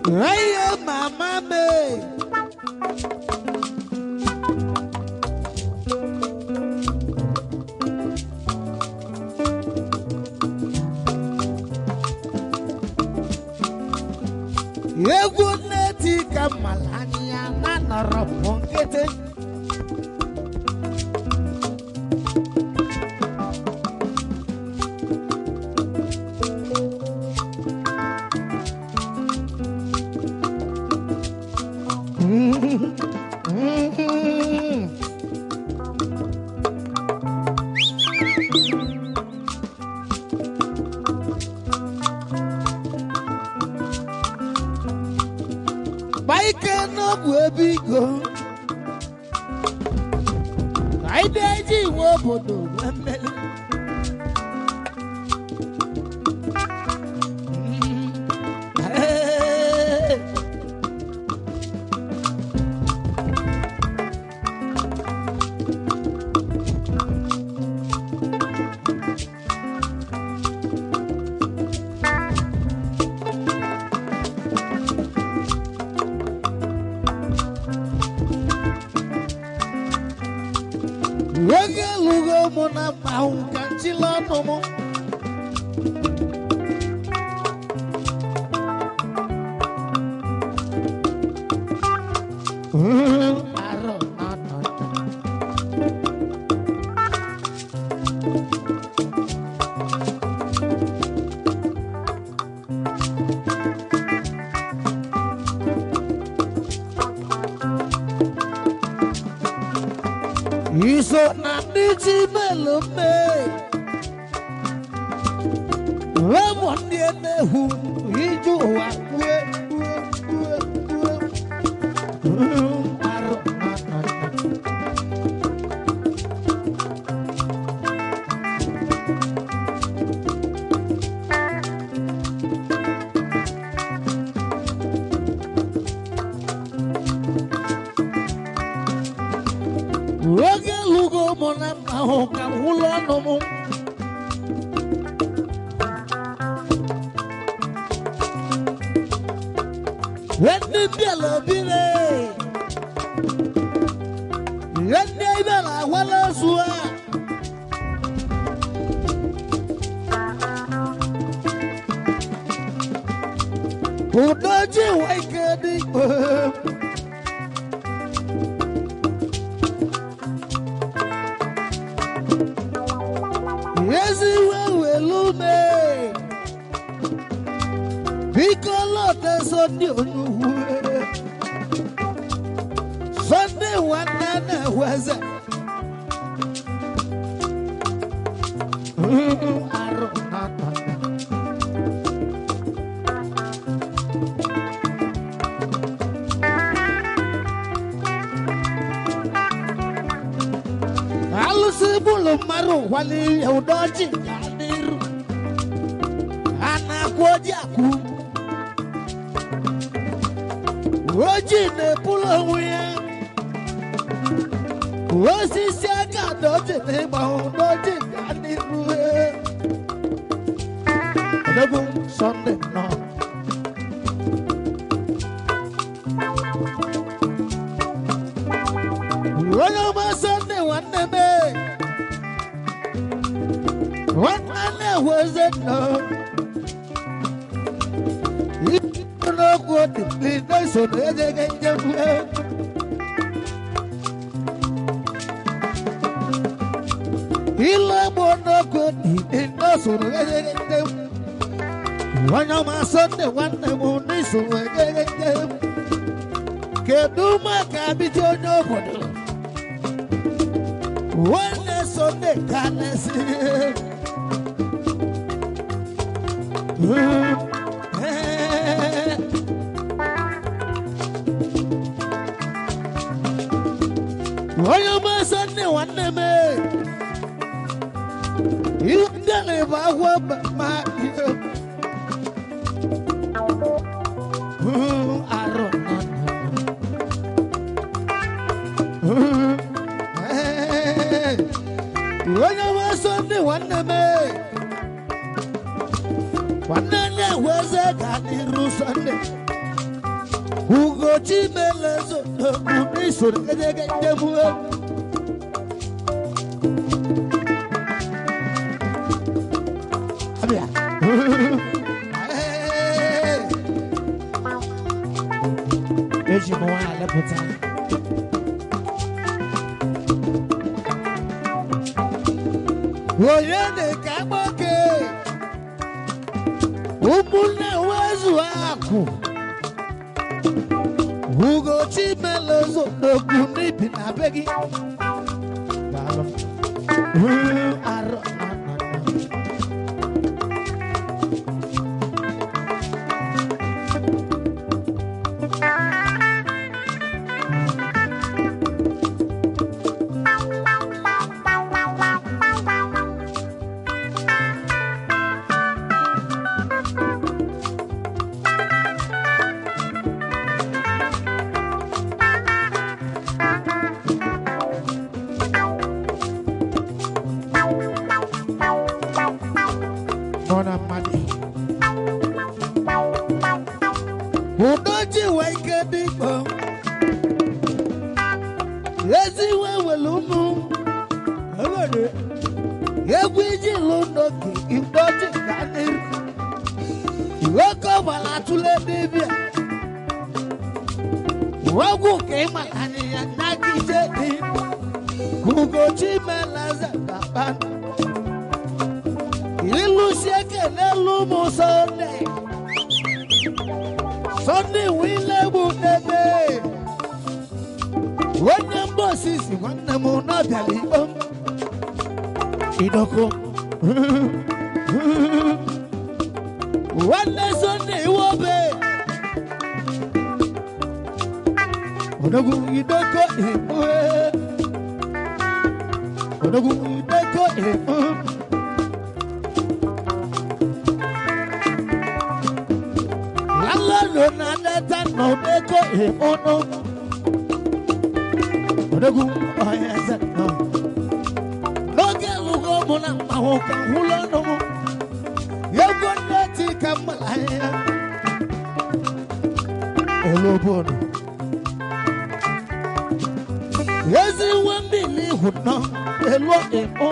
Ayo mama me. Egwu nneti ka mmalanya na nọrọ m nkịtị. Ike n'ogwu ebe igo ka anyị na-eji iwe obodo nwee mmeri. Oge elugo mụ na mmanwụ ka nchila ọnụ mụ. Arụ na-anọ. Iso na ndị ji melu mme ụmụ ndị emehu ije ụwa kwue kwue kwue kwue. Arụ na-anọ. Oge elugo mụ na mmanwụ ka m hụlụ ọnụ m. Ndị bịara obire, ndị bịara agwala ozu a. Udo ji nwa ike dị ikpe. Ezi iwe welu me. Biko lọta Sunday onye ukwu. Sunday nwanne na-ewe eze. Arụ na-atọ. Alụsị bụlụ mmadụ kwaliri ụdọ ji gaa n'iru. A na-akwụ oji akwụ. Oji na-ebulu onwe ya. Osisi aka dọji n'ịgba ụdọ ji gaa n'iru. Odogwu Sunday nọ. Onye ọma Sunday nwanne m. Nwanne na-ewe eze nọ. Ikwu n'okwu otili na-eso na-ejege njem. Ile egbo n'okwu otili na-eso na-ejege njem. Onye ọma Sunday nwanne m na-eso na-ejege njem. Kedu maka abịja onye obodo? Nwanne Sunday ka na-esi. Onye ọma Sunday nwanne m. Ihe ndị a na-ebe agwọ ma ihe. Arụ nọ. Onye ọma Sunday nwanne m. Nwanne na-ewe eze ga n'iru Sunday. Ugochi melezo n'isoro gege njem. Abịa. Eji m nwaanyị lepụta. Onye dị ka nwoke, ụmụnne wezu akụ. Ugochi melezo n'okwu n'ibi na be gị. Daalụ. Arụ na na na. Nọ na mmadụ. Udoji wee ike dị ikpo. Ezi iwe were ụmụ. Ewere. Egwu iji lụ n'oge Udoji ga n'iru. Oke ọgbara atụle dibịa. Ọgwụ ka ịmara anyị ya n'aka ije dị. Ugochi melaza papa. Ịlụsi eke n'elu ụmụ Sọnde. Sọnde wile bụ n'ebe. Onye mba osisi nwanne m n'ọbịara ikpo m. Idoko. Nwanne Sọnde iwobe. Odogwu idoko ikpue. Odogwu idoko ikpu. Lalolo na data na odeko ikpunu. Odogwu ọhịa eze nọ. N'oge lụgo mụ na mmanwụ ka hụlụ ọnụ m. Egwu nne ti ka mmala ya. Olobodo. Ezi nwe mmiri ihu nọ elu ịkpụ.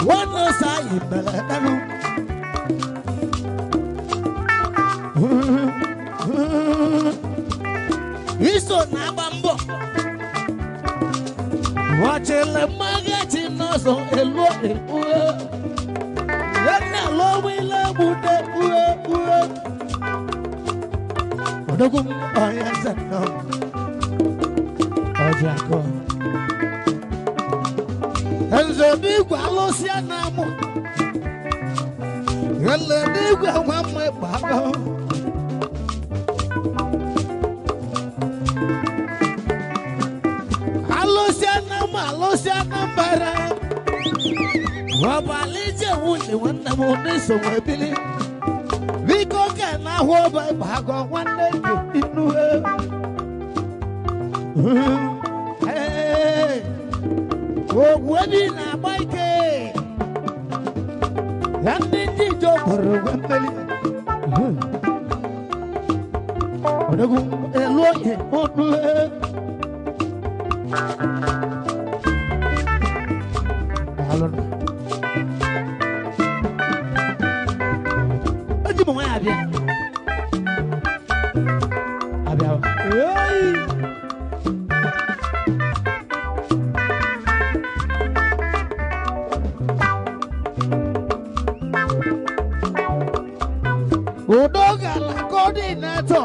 Nwanne sa yi mere elu. Iso na-agba mbọ. Wachele mmagachi n'ọsọ elu ịkpụ. Nne lọwa ile gbude uwe uwe. Odogwu ọhịa eze nọ. Ọjị akọ. Nze n'igwe alụsịa na-amụ. Ele n'igwe nwa mma ịkpa akọ. Alụsịa na mụ alụsịa na mbara. Ọbala ije nwunye nwanne m n'iso wee bili. Biko ka na-ahụ ọba ịkpa akọ nwanne gị inu. Ee. Ogwu ebi na-agba ike. Ya ndị ndị ije bụrụ nwe mmeri. Odogwu elu oye ọnụ. Daalụ. Eji m nwaanyị abịa. Abịa. Hey! Udo gara kọdinetọ.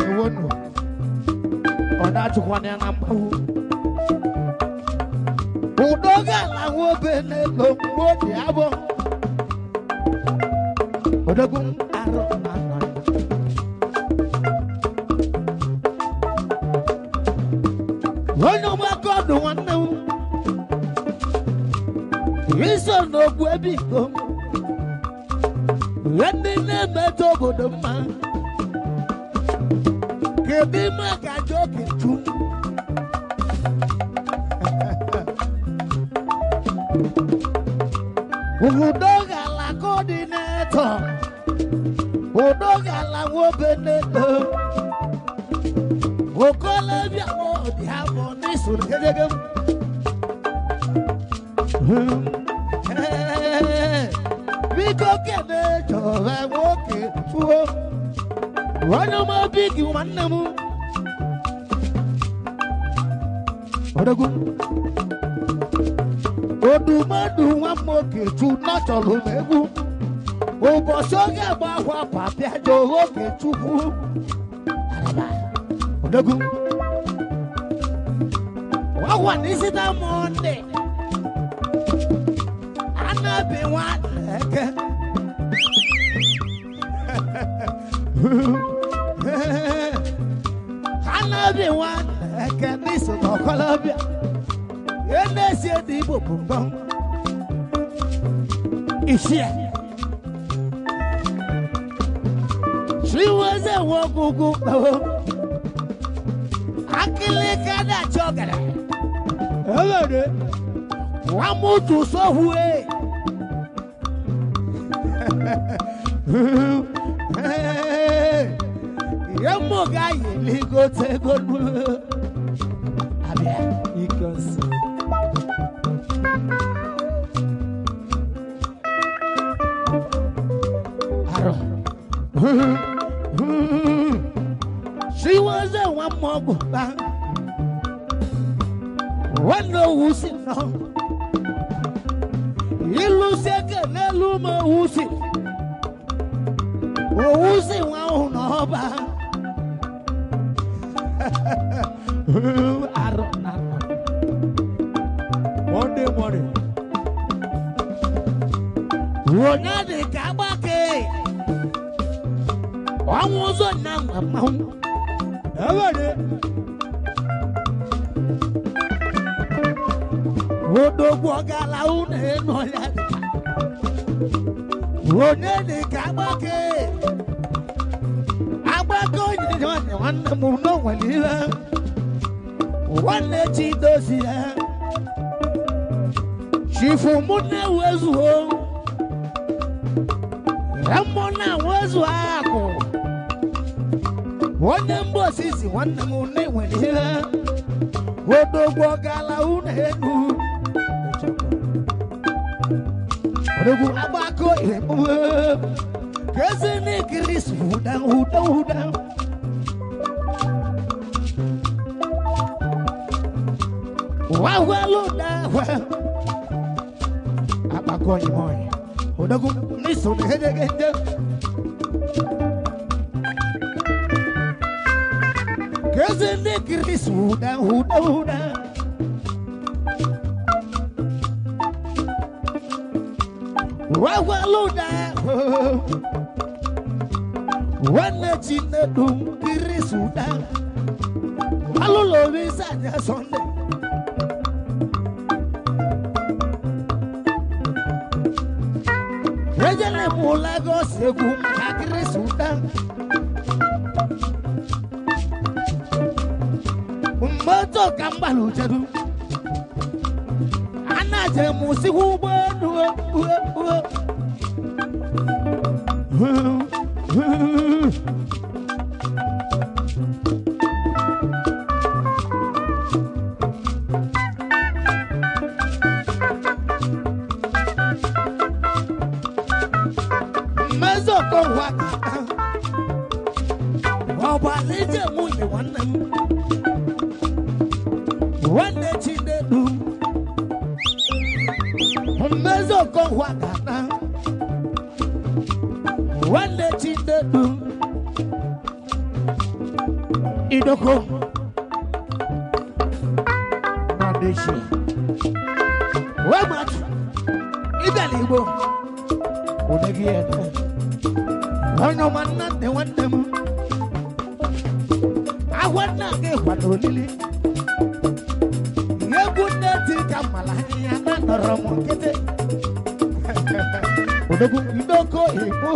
Ewonu. Ọ na-achụkwana ya na mgbawu. Udo gara nwobe n'elu mgbe ọ dị abụọ. Odogwu arụ na nọ. Onye ọgbakọ ọdụ nwanne m. Iso n'okwu ebe iko m. Ndị na-emetụ obodo mma. Kedu maka Jokechu? Udo gara coordinator. Odogala wobeneto. Okolobia wo di abo nisu kejegem. Biko kene chọrọ nwoke fuo. Onye ọma bigi nwanne m. Odogwu. Odumadu nwa m Okechu nọchọrọ m egwu. Ụbọchị oge agba akwa papịa jọrọ Okechukwu. Araba. Odogwu. Ọgwa n'isi na Mọnde. Anabi nwanne. Anabi nwanne n'iso n'ọkọlọbịa. Enesi ede Igbo bụ mbọ. Iṣẹ́. Chiweze nwogugu kpawo. Akịlịka na-achọ ọgara. Ewere. Nwamutu sohue. Yemoga yeligo tegonu. Abịa. Ikonsi. Arọ. Chiweze nwa mmọgwụ ba. Nwanne owu si nọ. Ilu si eke n'elu ma owu si. Owu si nwa ahụ n'ọba. Arọ na arọ. Monday morning. Onye dị ka agbake. Ọnwụ ụzọ na mmanwụ. Ewere. Odogwu ọgala unu enu ọya dị ka. Onye dị ka agbake. Agbake onye nwanne nwanne m n'onwere ihe. Nwanne chi dozi ya. Chifu mụ na-ewezuo. Mmụ na-ewezu akụ. Onye mgbe osisi nwanne m na-enwere ihe. Odogwu ọgala unu enu. Odogwu agbako ihe. Kezi n'ikiri huda huda huda. Wawelu dawe. Agbako imoy. Odogwu n'iso n'egedegede. Kezi n'ikiri huda huda huda. Wawelu dawe. Nwanne Chinedu kiri suda. Alụlụ obi sanya Sọnde. Ejele m Lagos egwu maka kiri suda. Mmoto ka m gbara uchedu. Anaje m sikwa ụgbọelu. Mmezu Okonkwo aka. Ọgbara ije nwunye nwanne m. Nwanne Chinedu. Mmezu Okonkwo aka. Nwanne Chinedu. Idoko. Nnadechi. Wematu. Ịbịala Igbo. Odegi ede. Onye ọma nna nne nwanne m. Agwa nna gị kwado olili. Egwu nne dị ka mmala ahịhịa na nọrọ m nkịtị. Odogwu Idoko Igbo.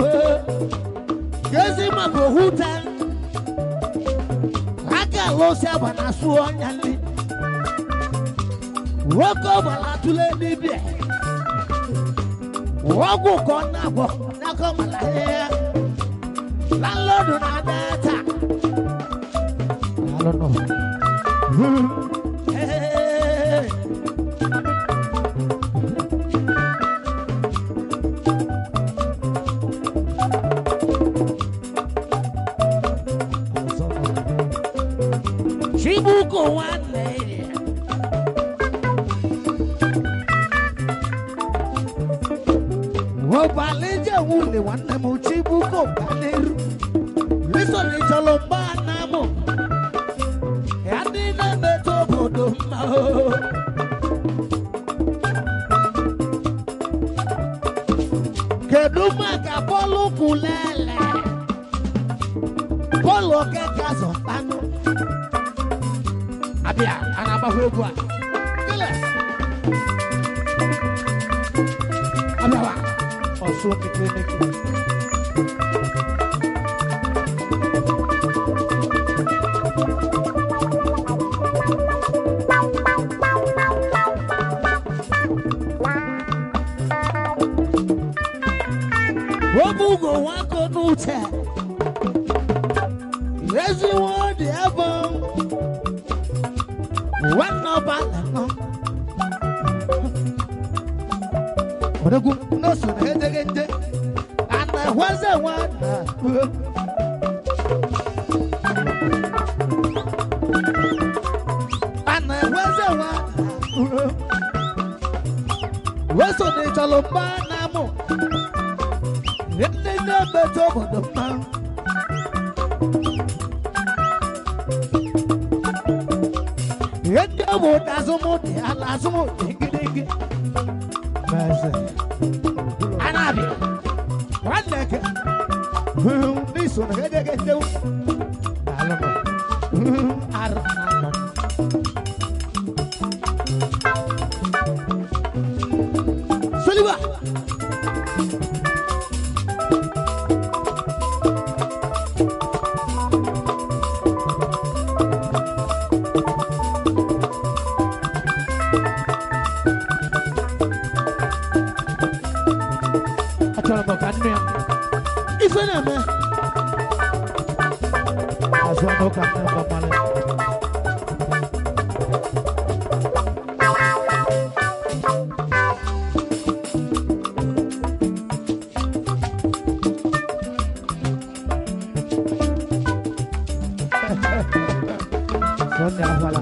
Kezi maka ohuta. Aka alụsị agba na asụ ọnya nri. Nwoke ọgbara atụle dibịa. Ọgwụ ka ọ na-agwọ n'aka mara ahịhịa. Landlord na Delta. Daalụ nụ. Hey. Ọzọ nọ. Chibuko nwanne ya. Ọbalị jẹ́ wule nwanne m Chibuko baniru. Lisoli chọrọ mgba na mụ. Ya ndị na-emetụ obodo mma o. Kedu maka Pọlụ Kulele? Pọlụ Okeke azọmkpanụ. Abịa, a na-agbakwa egwu a. Gịlị. Abịawa. Ọsụ mekemeke. Obugo nwako n'uche. Ezigbo dị ebe. Nwanne ọba na-anọ. Odogwu n'oso na edeghe nje. A na-ehweze nwanna. A na-ehweze nwanna. Weso na ịchọrọ mgba na mụ. Ndị na-emetụ obodo mma. Ndị obodo azụmụdị ala azụmụdị gịdịgị. Meze. A na-abịa. Nwanne gị. N'iso na edegede. Daalụ nụ. Arụ na-anọ. Soliwa. Achọrọ m ka nne ya. Ife na-eme. Azụ ọnụ ka nne m gbamalị. Sọnde ahụala.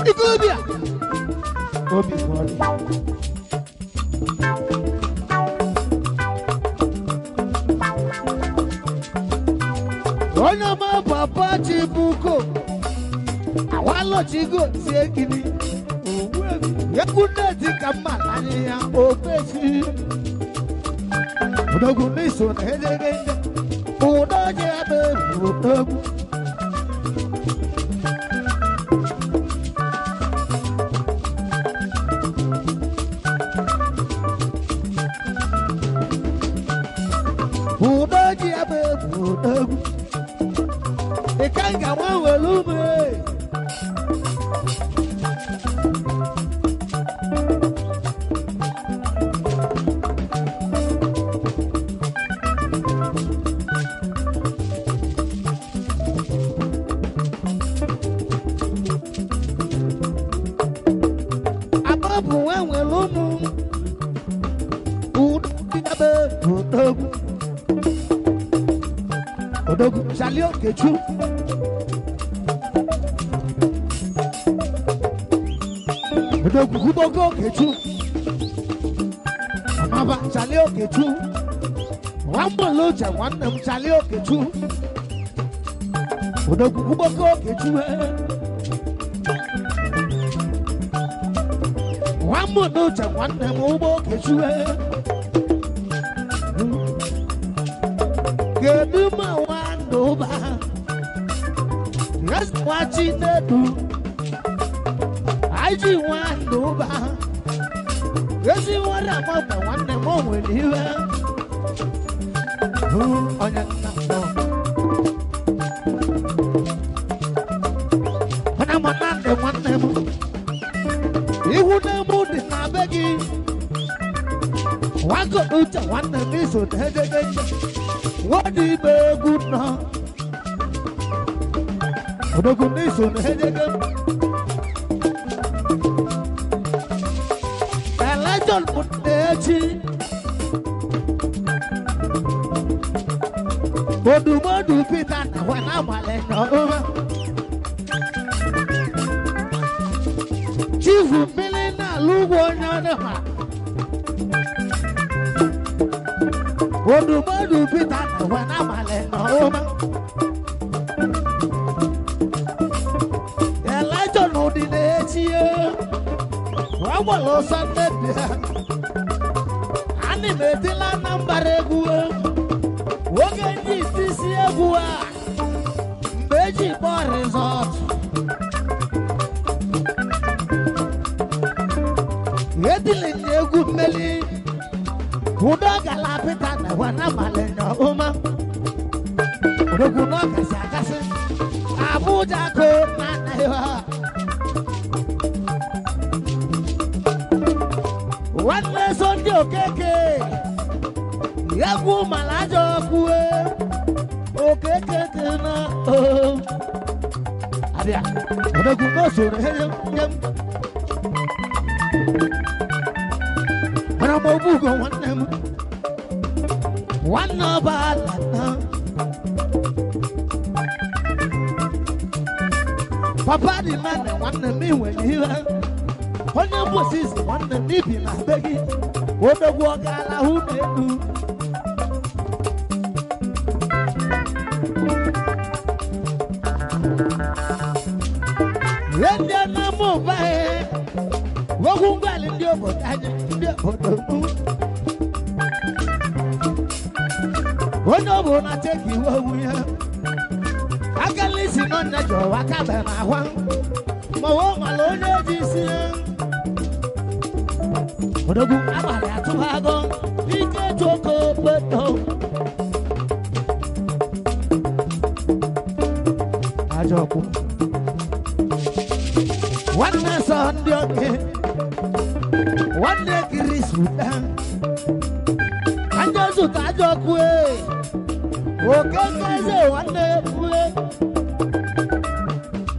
Ikolobia. Obi ka ọ dị. Onye ọma papa Chibuko. Awalochigo tie gịnị. Egwu nne ka mma ahịhịa ofesi. Odogwu n'iso na edegede. Ụdọ ji ebe bụ odogwu. Ụdọ ji ebe bụ odogwu. Ị ka ga nwa were ume. Ababụ nwa nwere ụmụ. Ụdọ ji ebe bụ odogwu. Odogwu Charlie Okechu. Odogwu Kubogo Okechu. Amaba Charlie Okechu. Nwamgbolocha nwanne m Charlie Okechu. Odogwu Kubogo Okechu. Nwamgbolocha nwanne m ụgbọ Okechu. Kedu ma nwanne ụba? Nwa Chinedu. Aji nwanne ụba. Ezi nwere amagba nwanne m o nwere iwe. Hụ onye nna m. gị nwakọ uche nwanne m iso na edede nwadị ime egwu nọ odogwu n'iso na edede Elijah bụ nnechi Odumodu Peter na wa na amale n'ọma Chief mmiri na-alụ ugbo onye ọdịma Odumodu Peter na wa na amale n'ọma Elijah n'ụdị na-echi agbala ọsọ mmebi ha ana m etila Anambra egwu oge ndị isi egwu a mgbe eji kpọọ rizọt etili na egwu mmeli ụdọ gala Peter na wana malenya ụma odogwu na ọkasị akasị Abuja ko na anaghị ha nwanne Sunday Okeke egwu mara ajọ kwue Okeke dị na abịa odogwu n'osoro nye m mara m ogbugo nwanne m nwanne ọba ala na papa dị mmadụ nwanne m inwere ihe onye mgbochi si nwanne m ibi na be gị odogwu ọ gaala hụ n'elu ndị anamụ ụba okwu ngwali ndị obodo anyị ndị obodo m onye ọ bụla cheki iwe owu ya akala isi n'ọnya jọrọ aka bere na ahwa ma ọ mara onye ji isi ya odogwu abalị atụbago ike toko kpeto ajọkwu nwanne sọ ndị oke nwanne Chris ụda ajọ zụta ajọkwu oke eze nwanne kwue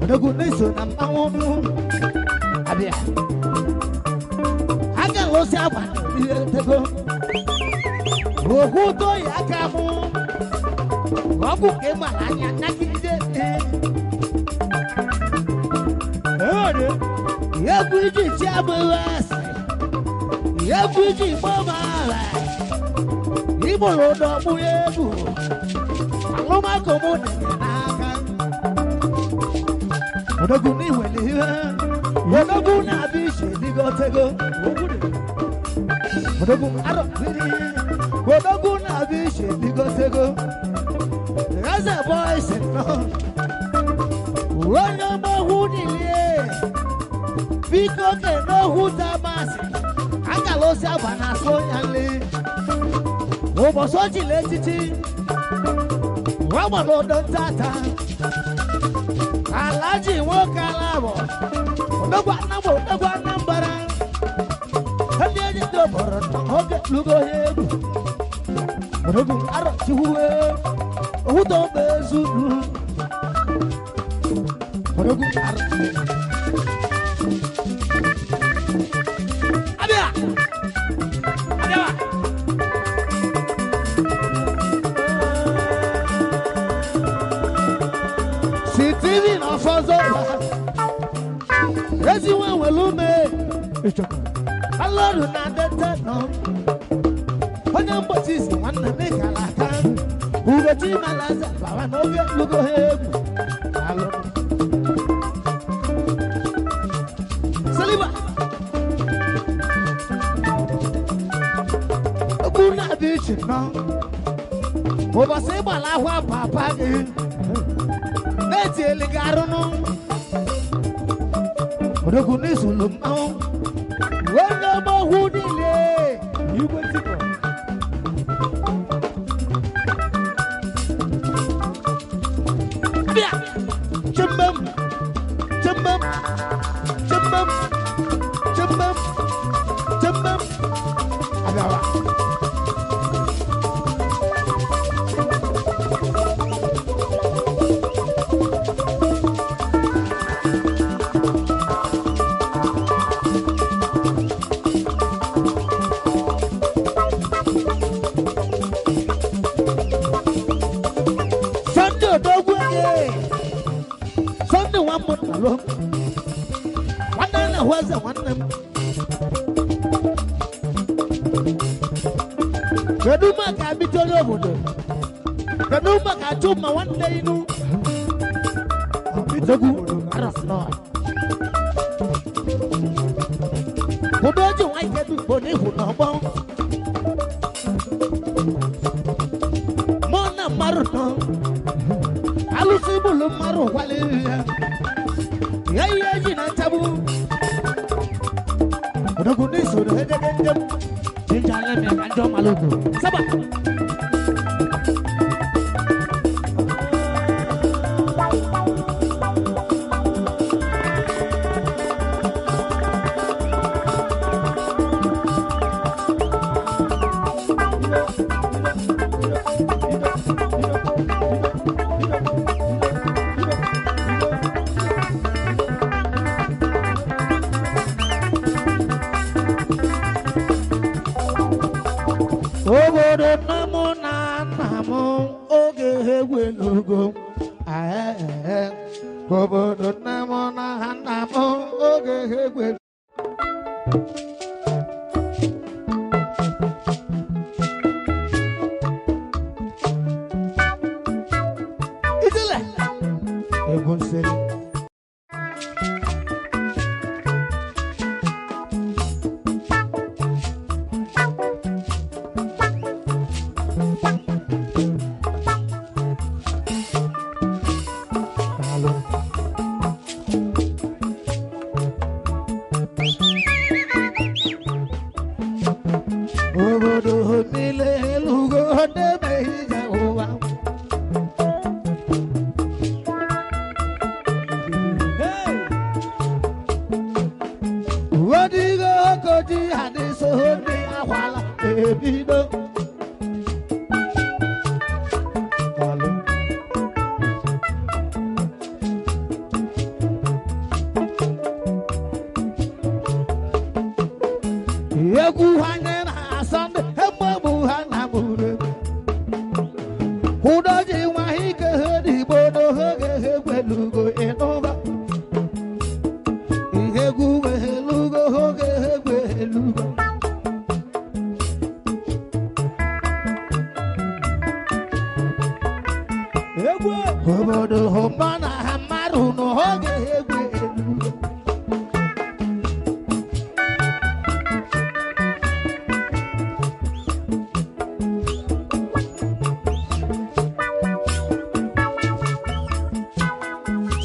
odogwu n'iso na mmanwụ mụ abịa aka lụsị agba ihe tego okwu toyi aka mụ ọgwụ ka ị gbara anya nagide egwu iji chi abụghị asị egwu iji gbọba ala igboro ụdọ ya egwu alụmakụ mụ dị n'aka odogwu n'iwere ihe odogwu na-abịa iche digotego odogwu arọ odogwu na-abịa iche digotego eze boys nọ onye ọgbọhụ niile biko kene ohu tamasị akala osi agba na asụ ya nli ụbọchị o jiri echichi ọ gbara odo ntata Alhaji nwoke ala bụ odogwu Anambra odogwu Anambra ndị enyi ndị obodo oge lugo ya egwu odogwu arọ chikwuwe owuto mgbe ezuru odogwu arọ abịa abịa Steven Ọfọzọ ezi nwe nwere ume alọrụ na dete nọ onye mgbochi si nwanne m kara aka Ugochi malaza bawa n'oge lugo ha egwu alụ Saliba okwu na-abịa iche nọ ụbọchị ịgbala ahụ papa gị na-etieli gị arụnụ odogwu n'isulu mmanwụ onye ọgbọgwụ niile Igwe tikọ. bịa chembem chembem chembem chembem Daalụ. Nwanne na-ahụ eze nwanne m. Kedu maka abicha onye obodo? Kedu maka Chuma nwanne inu? Odogwu arọsịnọ. Odoji nwa ike bụ n'ihu n'ọgbọ. Mụ na mmarụ nọ. Alụsị bụlụ mmarụ kwaliri ya. Ya ihe eji na nchagbu. Odogwu n'isoro edede njem. Jinja lemi ka njọ malụgo. Saba. Obodo nna m na nna m oge egwelugo. Obodo nna m na nna m oge egwelugo. Ijele egwu nseri. Daalụ. Obodo niile elugo na-emeghị ije ụwa. Odigo okoji adịso ndị akwala ebido. Daalụ. Egwu ha nye na-asọ ndị egbegbu ha na gburu. Ụdọji nwa ike ha n'igbo n'oge ha egwelugo ịnụba. Ihe egwu welugo oge ha egwelugo. Egwu. Obodo hụma na ha mmadụ n'oge ha egwelugo.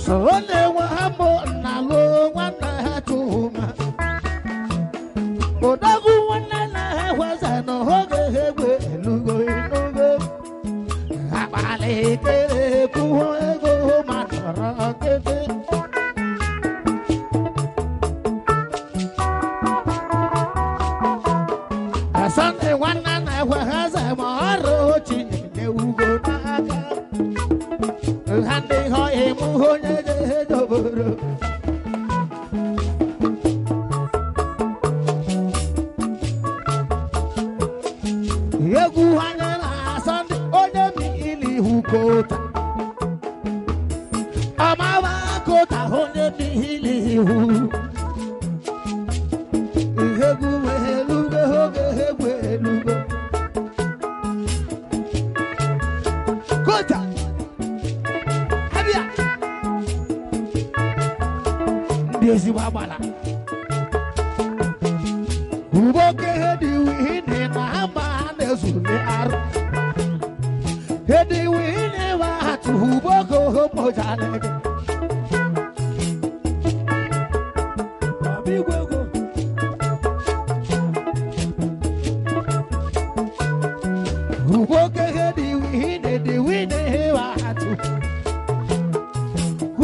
So na-enwe ha mbụ na lụ nwanne ha Chuma. Odogwu nwanne na ha hweze n'oge ha egwelugo ịnụgo. Akpali kere kwuo ego ma nọrọ nkịtị. Asante nwanne na ekwe ha ze ma ọrụ Chineke ugo n'aka. Ha ndị họ ịmụ onye jedoboro. Egwu anya na-asọ ndị onye mmiri ihu kota. Ọmaba kota onye mmiri ihu. Egwu elugo oge egwu elugo. Kota! Abịa! Ndị ezigbo agbala. Uboke hedi wihine na ama na-ezuli arụ. Hedi wihine wa atụ uboko homojanege. Igwe ego. Uboke hedi wihine di wihine wa atụ.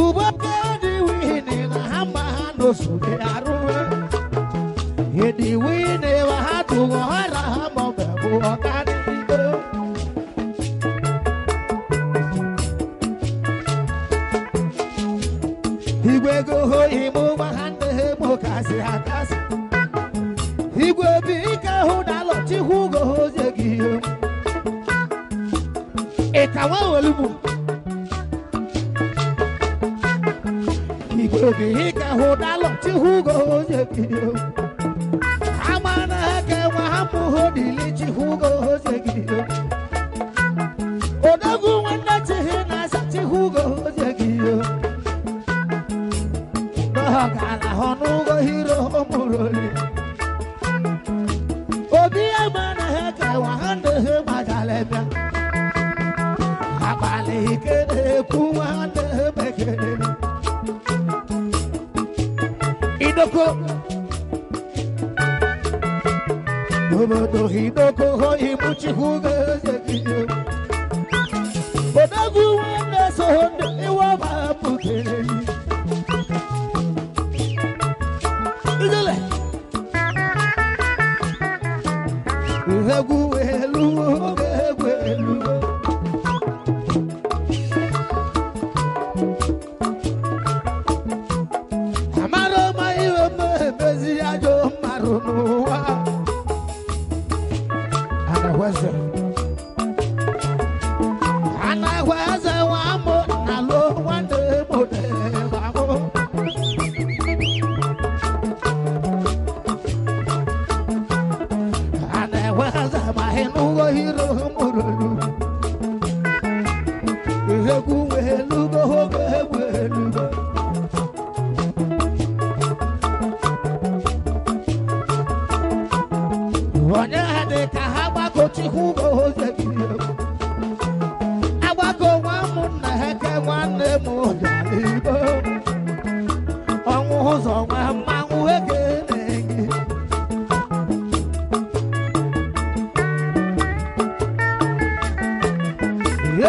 Uboke hedi wihine na ama na-ezuli arụ. Hedi wihine wa atụ ọhara ha maọbụ ọganihu. Igwe ego imo nwa ha nne ha emo kasị akasị. Igwe obi ike hụ na alọchikwu ugo ozie gị ihe. Ị ka nwa olugbu. Igwe ike hụdalọ chihugo ozegio. Amana ke nwa hapụ dili chihugo ozegio. Odogwu nwanne chihi na-asa chihugo ozegio. N'ọgala ọnụgo hiro mụrụli. Obi amana ke nwa ha ndehe gbajara bịa. Abalị ike na-ekwu nwanne bekere. Idoko obodo idoko imuchihugo ezekiyo. Odogwu nwanne so ndị iwe mapụtere. Ijele egwu elu oge egwu elu. Anakweze wa mo na lo nwanne mo de ba mo. Anakweze ma enugo hiro murulu. Egwu elugo oge egwu elugo. Onye dị ka ha gbakọ chihugo ozegio. Agbakọ nwa m nna ha ke nwanne m bịara igbo. Ọnwụ ụzọ nwa mmanwụ ekene gị.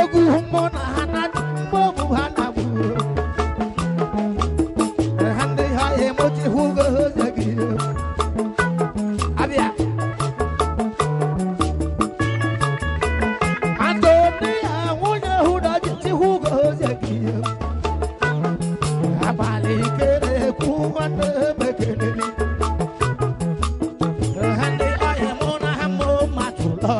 Egwu mmụọ na ha na mmụọ ha na gburu. Ha ndị ha emochihugo ozegio. Abịa. Abalị kere ekwu nwanne mekelele. Ha ndị ọhịa mụ na ha mụ matụlọ.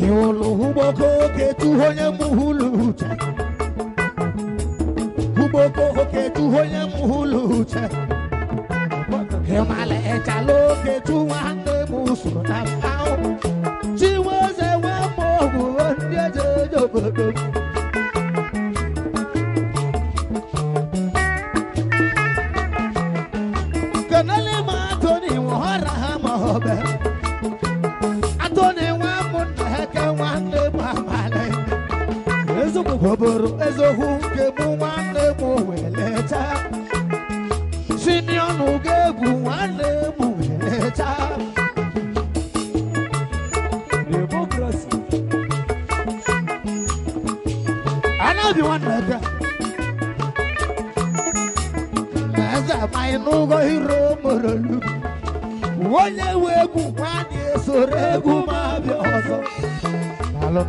Iwulu ugboko oke tu onye mụ hụlụ uche. Ugboko oke tu onye mụ hụlụ uche. Ịmala ịchala oke tu nwanne m so na mmanwụ. Chiweze nwa m ọgwụ ndị eze obodo. Kenele m Atoni nwọrọ ha ma ọ bụ. Atoni nwa m nna eke nwanne m abalị. Eziokwu bụrụ eziokwu nke mụ nwanne m welecha. Simeon ga-egwu nwanne m welecha. Democracy. Anabi nwanne eke. Eze amaghị n'ụgwọ hiro morolu. Onye nwe egwu nwanne esoro egwu ma abịa ọzọ. Daalụ.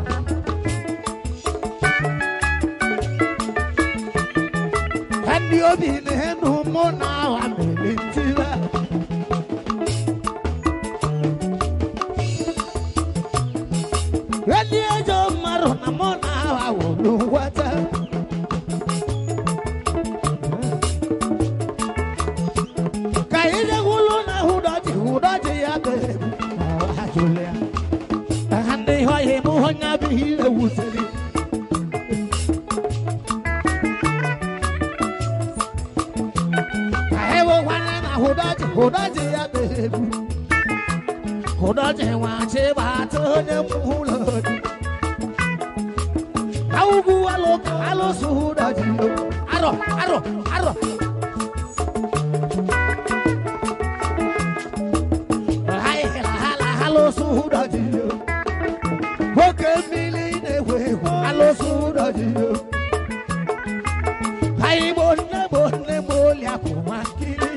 Ndị obi na-enu mụ na awa mere ntira. Ndị ejọ mmadụ na mụ na awa wụrụ nwata. Ka ije gwụlụ na hụdọji hụdọji ya bụ egwu awa jụrụ ya. Ha ndị ọhịa mụ onye abịghị ewutere. Hụdọji ya bụ egwu. Hụdọji nwachi gbata onye mụ ụlọ dị. Awụgwu alụ alụsụ hụdọji arọ arọ arọ. Alụsụ hụdọji nwoke mmiri na-ewu ewu alụsụ ụdọji. Igbo nne m nne m oli akụ nwa nkiri.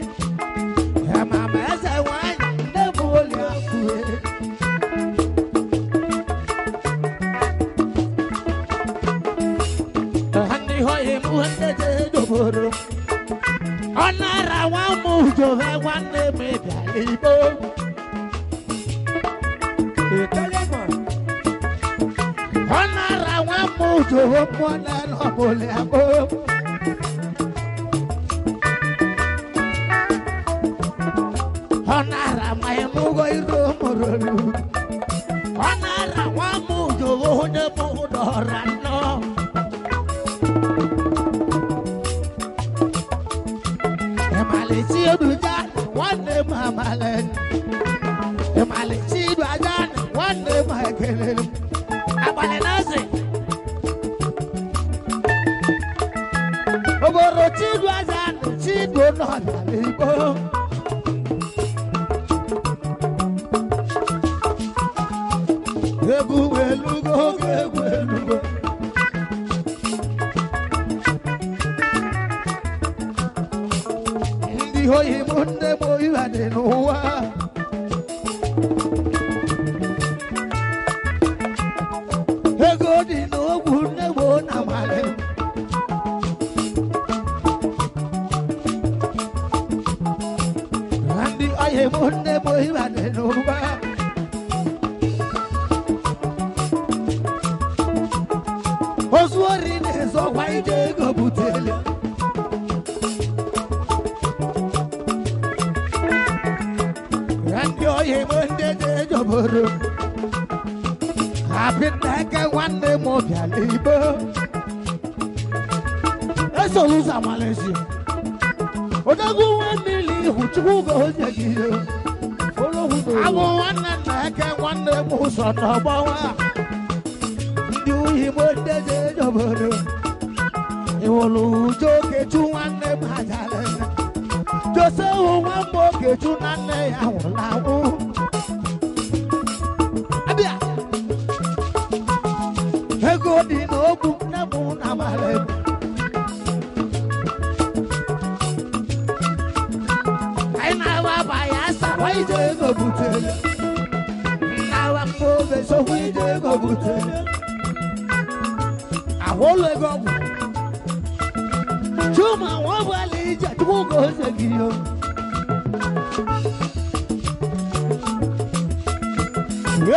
Mama eze nwanyị nne m oli akụ. Ndị ọhịa m nne je doboro. Ọ nara nwa m jove nwanne m bịara igbo. Italian man. Ọ nara ujowo mmụọ na ọbụla abụ. Ọ nara ma ịnụgo iru mụrụrụ. Ọ nara nwa m ujowo onye bụ ụdọra nnọọ. Ịmalite eduja nwanne m amala. Ịmalite idu aja nwanne m ekelere m. Abalị na-asị. Oboro chidu aja chidu nọ n'ala Igbo. Egwu elugo oge egwu elugo. Ndị oyi m ndị m oyi ha dị n'ụwa. Ego dị n'ogwu nne m na amalị m. Ndị oyi m ndị m oyi ha dị n'ụwa. Ozu ori na-ezokwa ije ego butere. Ndị oyi m ndị na-ejoboro. Abineke nwanne m bịara Igbo. Esoro ụzọ Malaysia. Odogwu nwa mmiri ihu Chukwu gozie gị. Abụ nwanne nna eke nwanne m ụzọ n'ọgbọ nwa. Ndị oyi m ndị na-ejoboro. Iwolu ujo Okechu nwanne m ajara. Joseph nwa m Okechu na nne ya nwụrụ anwụ. Abịa. Ego dị n'ogwu nne m na amara m. Anyị na-awa abanye asawa ije ego butere. Nnawa mgbe obe sokwa ije ego butere. Ahụ ụlọ ego ọgwụ. Chuma nwa ọbụla ije Chukwu gozie gị o.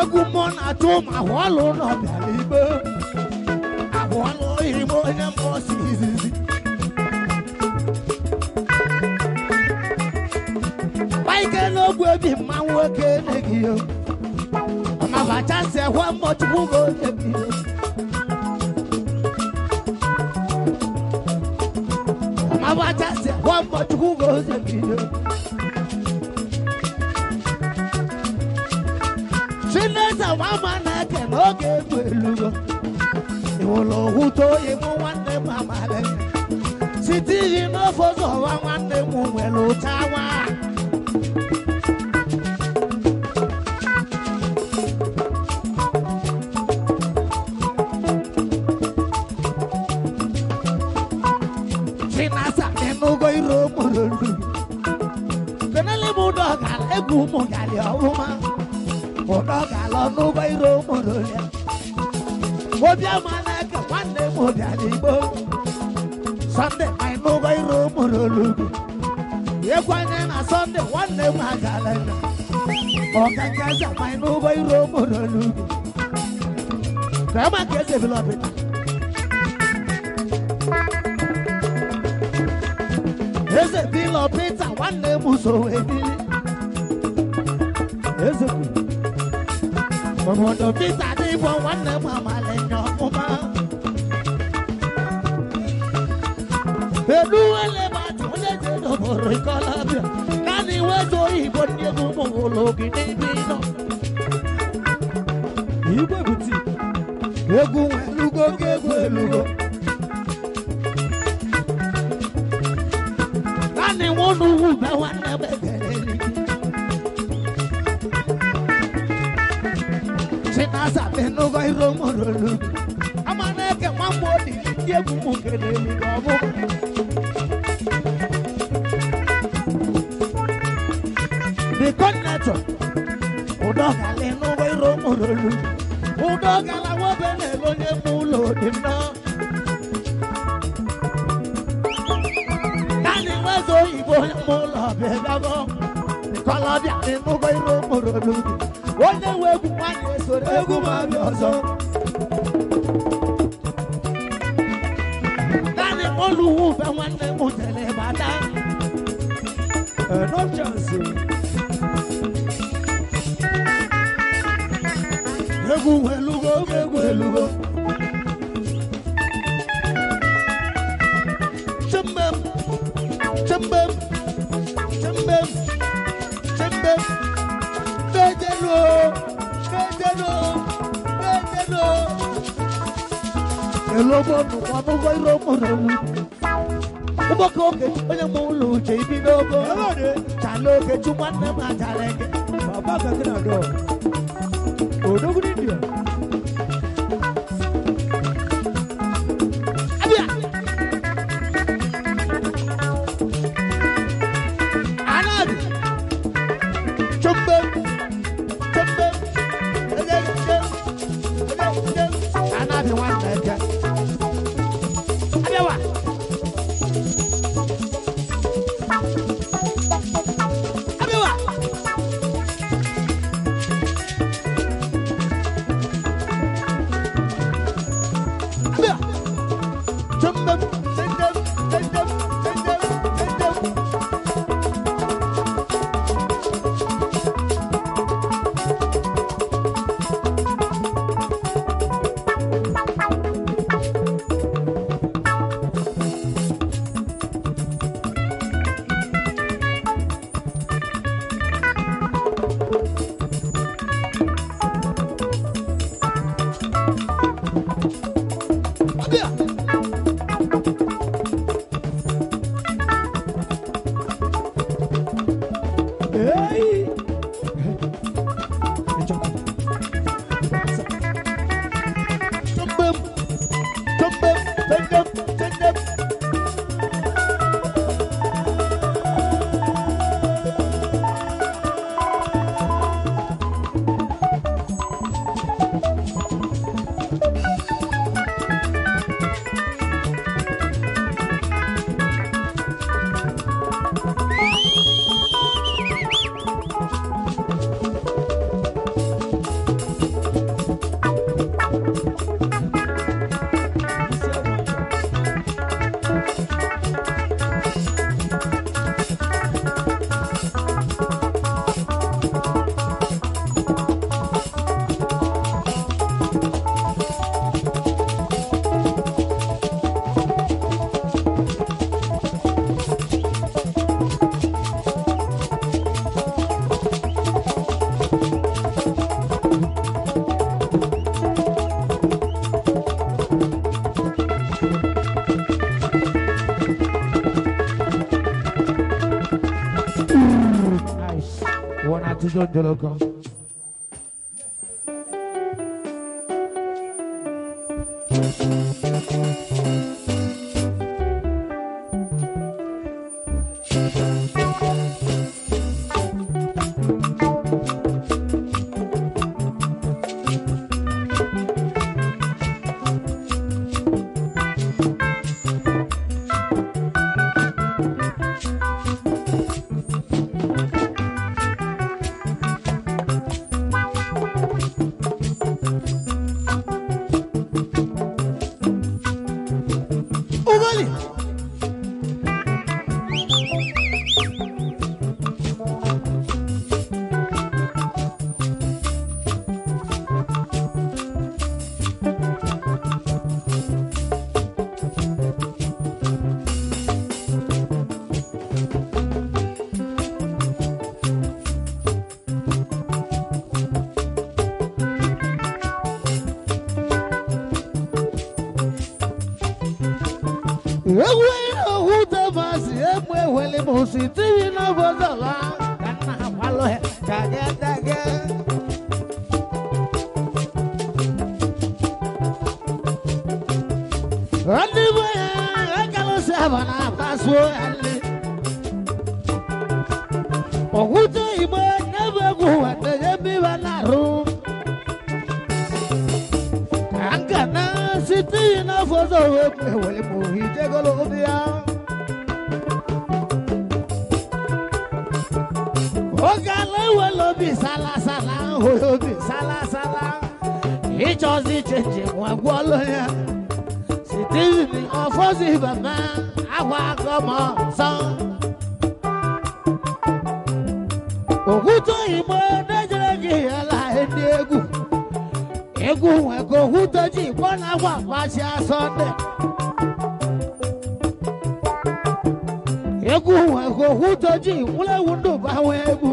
Egwu mmụọ na-achụ ma ahụ ọlụ ụlọ bịara Igbo. Ahụ ọlụ ime onye mmụọ si izizi. Gbaike n'ogwu ebi mma nwoke nne o. Ọmabachasị ekwe mmụọ Chukwu gozie gị o. Ọmabachasị ekwe mmụọ Chukwu gozie gị o. Chineke nwa na-eke n'oge egwu elugo. Iwụlụ okwute oyi mụ nwanne m amala. Site iyi n'ofe ụzọ ụwa nwanne m nwere ụcha nwa. Chinasa ịnụgo iro mụrụrụ. Kenele m ụdọ gara egwu ụmụ garị ọfụma. Ụdọ gara ọnụgo iro mụrụrụ ya. Obiama na-eke nwanne m bịara Igbo. Sọnde ịnụgo iro mụrụrụ. Ekwanye na Sọnde nwanne m agara ya. Ọkaka eze ma ịnụgo iro mụrụrụ. Kama ka eze bila ọbịta. Eze bila ọbịta nwanne m so wee bili. Eze kwuru. Obodo Peter dị bụ nwanne m amala nye ọfụma. Edu elebata onye ji edoboro ikolobịa. Naanị wezo oyibo ndị egwu ụmụ ụlọ gị n'ebe ị nọ. Igwe buti. Egwu elugo oge egwu elugo. Naanị nwa ugwu be nwanne m ekele gị. Chinasa ịnụgo iro mụrụrụ. Ama na-eke nwa mgbe ọ dị ndị egwu m kelere gị ọbụma. The coordinator, Udogala ịnụgo iro mụrụrụ. Udogala nwobe na-ele onye mụ ụlọ dị nnọọ. Naanị nwezo oyibo onye mụ ụlọ bịa Ikolobịa ịnụgo iro mụrụrụ. Onye nwe egwu nwaanyị esoro egwu m abịa ọzọ. Oluwu be nwanne m jere bata. No chance. Egwu elugo, egwu elugo. Chembem, chembem, chembem, chembem. Bejelo, bejelo, bejelo. Elobo nukwa iro moro. Ụbọchị oge onye mụ ụlọ uche ibi n'ogo. Chala oge chu nwanne m achala eke. Baba kakina do. Odogwu India. Abịa. Anabi. Chumbe. Chumbe. Ege. Ege. Anabi nwanne eke. Abịawa. Abịawa. Abịa. Chumbe. Chumbe. Chumbe. Chumbe. Chumbe. Abịa. Hey. Chumbe. Chumbe. Chumbe. Chumbe. Nice. One atụjọ njọlọkọ. Ugali. Ewu ohu tamasi emu ewele musi tiri na bozola kana walo he tage tage. Andi boy akalo sabana paso ali. Oguto ibo nebe guwa tege biwa na ru. Angana siti na fozo ewele muhi jegolo obia. Ogale welo bi sala sala oyo bi sala sala. Ichozi chenje nwa gwolo ya. Siti Disney ọfọzi bàmá àwọn akọmọ sọ. Òkúta ìmọ̀ ẹ̀ẹ́dẹ́gbẹ̀rẹ̀ yàrá ẹni egwu. Egwu nwekọ òkúta ji ìkpọ́ na akwa akpachia Sọnde. Egwu nwekọ òkúta ji ìkwụlewu ndụ gbanwe egwu.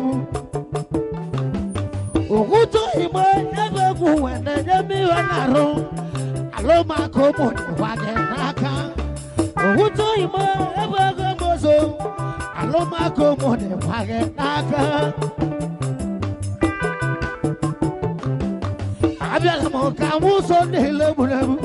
Òkúta ìmọ̀ ebe egwu nwe na-enye m ihe na-arụ. Alụmakụ ụmụ dịkwa gị n'aka. Òkúta ìmọ̀ ebe ego mozo. Alụmakụ ụmụ dịkwa gị n'aka. Abịala m ka mụ so niile gburu egbu.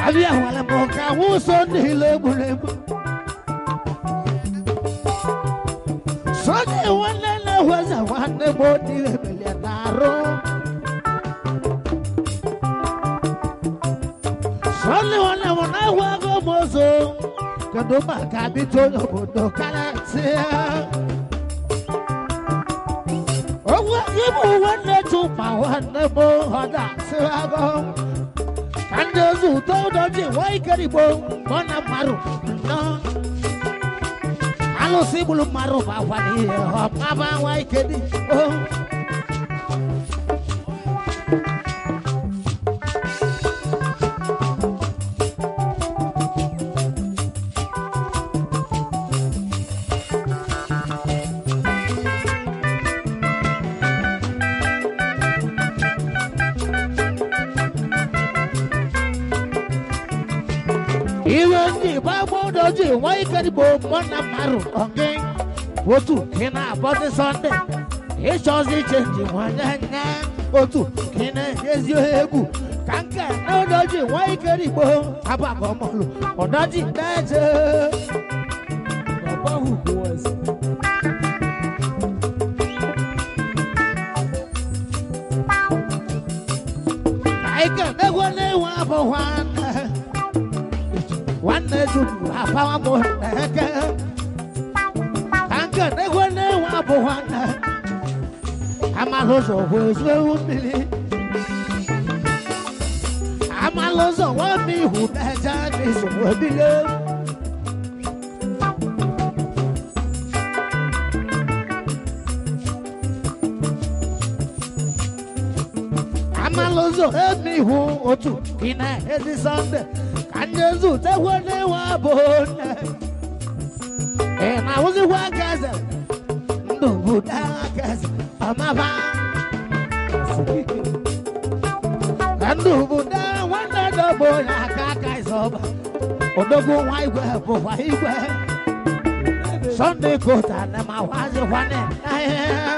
Abịawala m ka mụ so niile gburu egbu. Sọnde nwanne na-eweza nwanne m odiwe ebelie na-arụ. Sọnde nwanne m na-ewe ego m ọzọ. Kedu maka abịta onye obodo karịsịa? Ogwe ịbụ nwanne Chuma nwanne m ọda sịwago. Ka ndị ozu ụtọ ụdọ ji nwa ikerigbo mọ na mmarụ nnọọ. Alụsị gburu mmarụ bụ akwa n'ihe ọmaba nwa ikedi o. Iwe ndị gbagbo ụdọ ji nwa ikerigbo mọ na mmarụ ọgị. Otu ka ị na-abọzi Sọnde. Ịchọzi chenji nwanye nne. Otu ka ị na-ezi egwu. Ka nke na ụdọ ji nwa ikerigbo abagọmọlụ ụdọ ji na-eje. Baba who was. Anyị ga-enwe n'enwe abụ nwanne. Nwanne tupu apawa m n'eke. Ka nke na-enwe n'enwe abụ nwanne. Amala ụzọ wee ewu mmiri. Amala ụzọ nwa m ihu na-eje n'izu wee bilie. Amala ụzọ emi ihu otu ka ị na-ezi Sọnde. Ka ndị ezi utekwe n'ịwa bụ nne. Ị na-ahụzikwa aka eze. Ndụ bụ aka eze. Ọmaba. Ndụ bụ nwanne dọbụ onye aka aka ịzọba. Odogwu nwa igwe bụkwa igwe. Sọnde kota na ma wazikwa n'ahịa.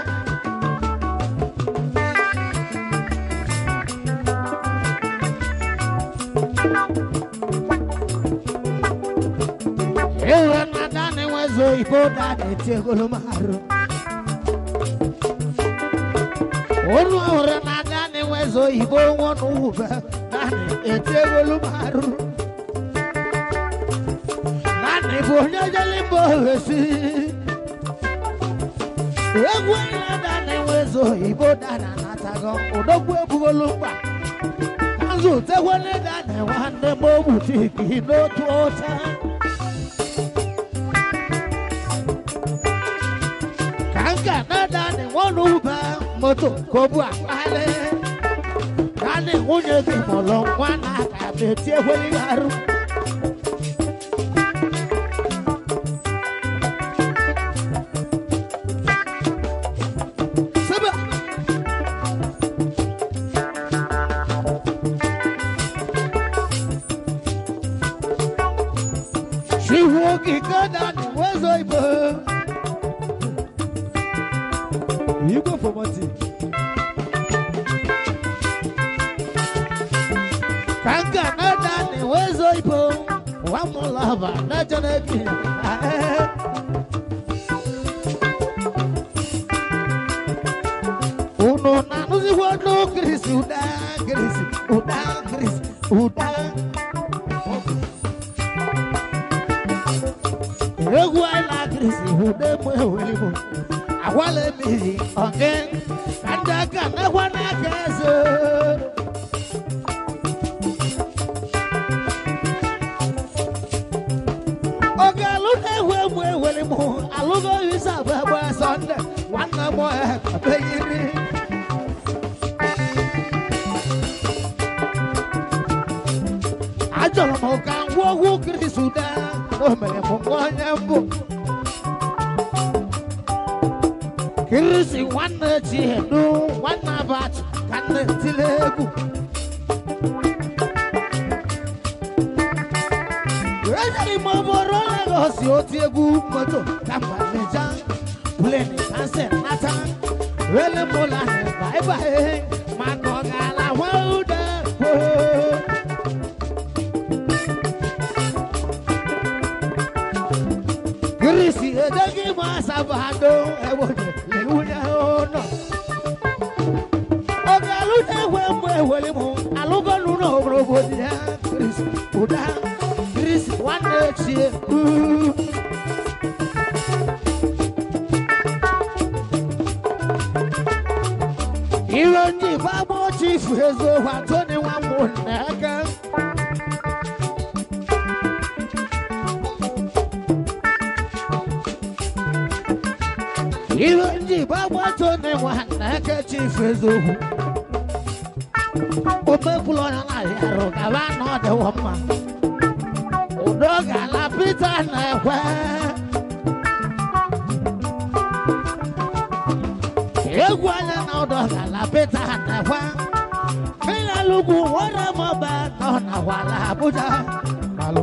Ewe na dani nwezo ibo dani tiegolo marụ. Onu ọhụrụ na dani nwezo ibo nwọnụ wube dani etiegolo marụ. Dani bụ onye jeli mba ofesi. Egwu na dani nwezo ibo dani anatago odogwu ebugolu mkpa. Kanzu tekwele dani nwanne m ogbutiki n'otu ọcha. Kanka na dani nwọnụ ube moto ka o bu akpali. Dani nwunye gị mụrụ nwa na aka m etiekweli ya arụ. Sebe. Chiwu okike dani nwezo ibo. Igwe formative. Kanka na dani nwezo ibo. Wamulaba na jenebi. Unu na-anụzikwa ọnụ Kirisi ụda Kirisi ụda Kirisi ụda. Egwu anyị na-akịrịsị ude mụ eweli m. Agwala emiri ọgị ka ndị aka nakwa n'aka eze. Oge alụ na-ewu egwu eweli m alụgo isa bụ egbe Sọnde nwanne m ebeyiri. Achọrọ m ka ngwa okwu Kristo daa na o mere m nwa onye mbụ. Kirisi nwanne Chiedu nwanne Abacha ka nne tile egwu. Ejere m obodo Lagos oti egwu moto ka mgbalịja pleni kansel nata wele m ụlọ bye maka ọ ga-ala nwa ude. Kirisi edeghị m asabado ewonye ewunye ụlọ. Oge alụ na-ewe mgbe eweli m alụgolu n'obodo ya Kirisi ụda Kirisi nwanne Chiedu. Ihe ndị gbagbo chifu eziokwu Antoni Nwamụnne aka. Ihe ndị gbagbo Antoni Nwanne aka chifu eziokwu. Omekwulu onye na-ahịa arụ gaba na ọ dịwo mma. Udo ga-ala Peter na-ekwe. Egwu anya na ụdọ ga-ala Peter na-ekwe. Mmiri nwere m ọba nọ na wala Abuja. Malụ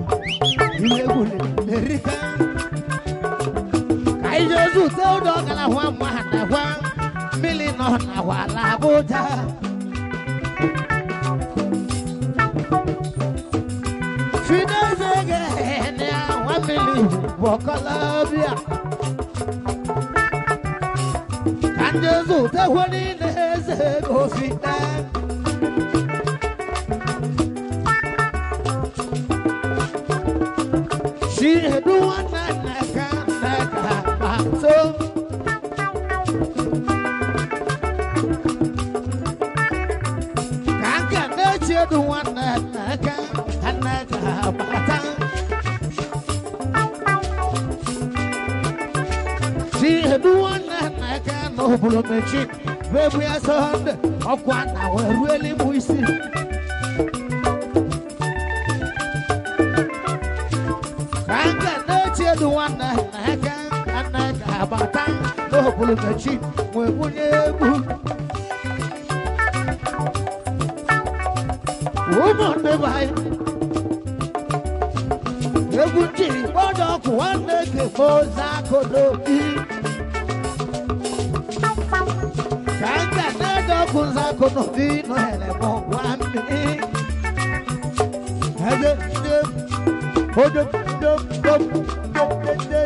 ihe egwu na-erika. Ka ije zute ụdọ gara nwa mma na-ekwe. Mmiri nọ na wala Abuja. Fideze ga-ene nwa mmiri bụ ọkọlọbịa. Ka ndị zute hụ niile eze ego fide. Chiedu nwanne Nneka Nneka Pato. Ka nke na-echiedu nwanne Nneka Nneka Pata. Chiedu nwanne Nneka n'obodo mechi bebu ya Sọnde ọkwa na wee ruelu m isi. Ka na-echiedu nwanne Nneka Nneka bata n'obodo mechi wee bunye egwu. Ụmụnne be anyị egwu njiri gbọdọ ọkụ nwanne ke mozakodobi. Ka nka na-ede ọkụ nzakodobi nọhere m gwa mmiri. Ede nde odo ndo ndo ndo ndo.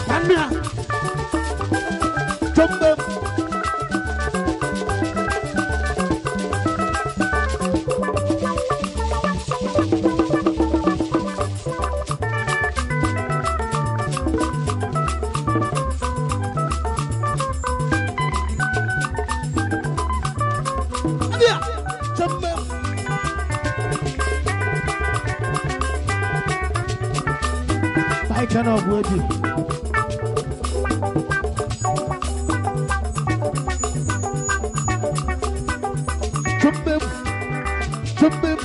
Kambia. Chombe. Abia. Chombe. Bye, channel Gwebi. Chombe. Chombe.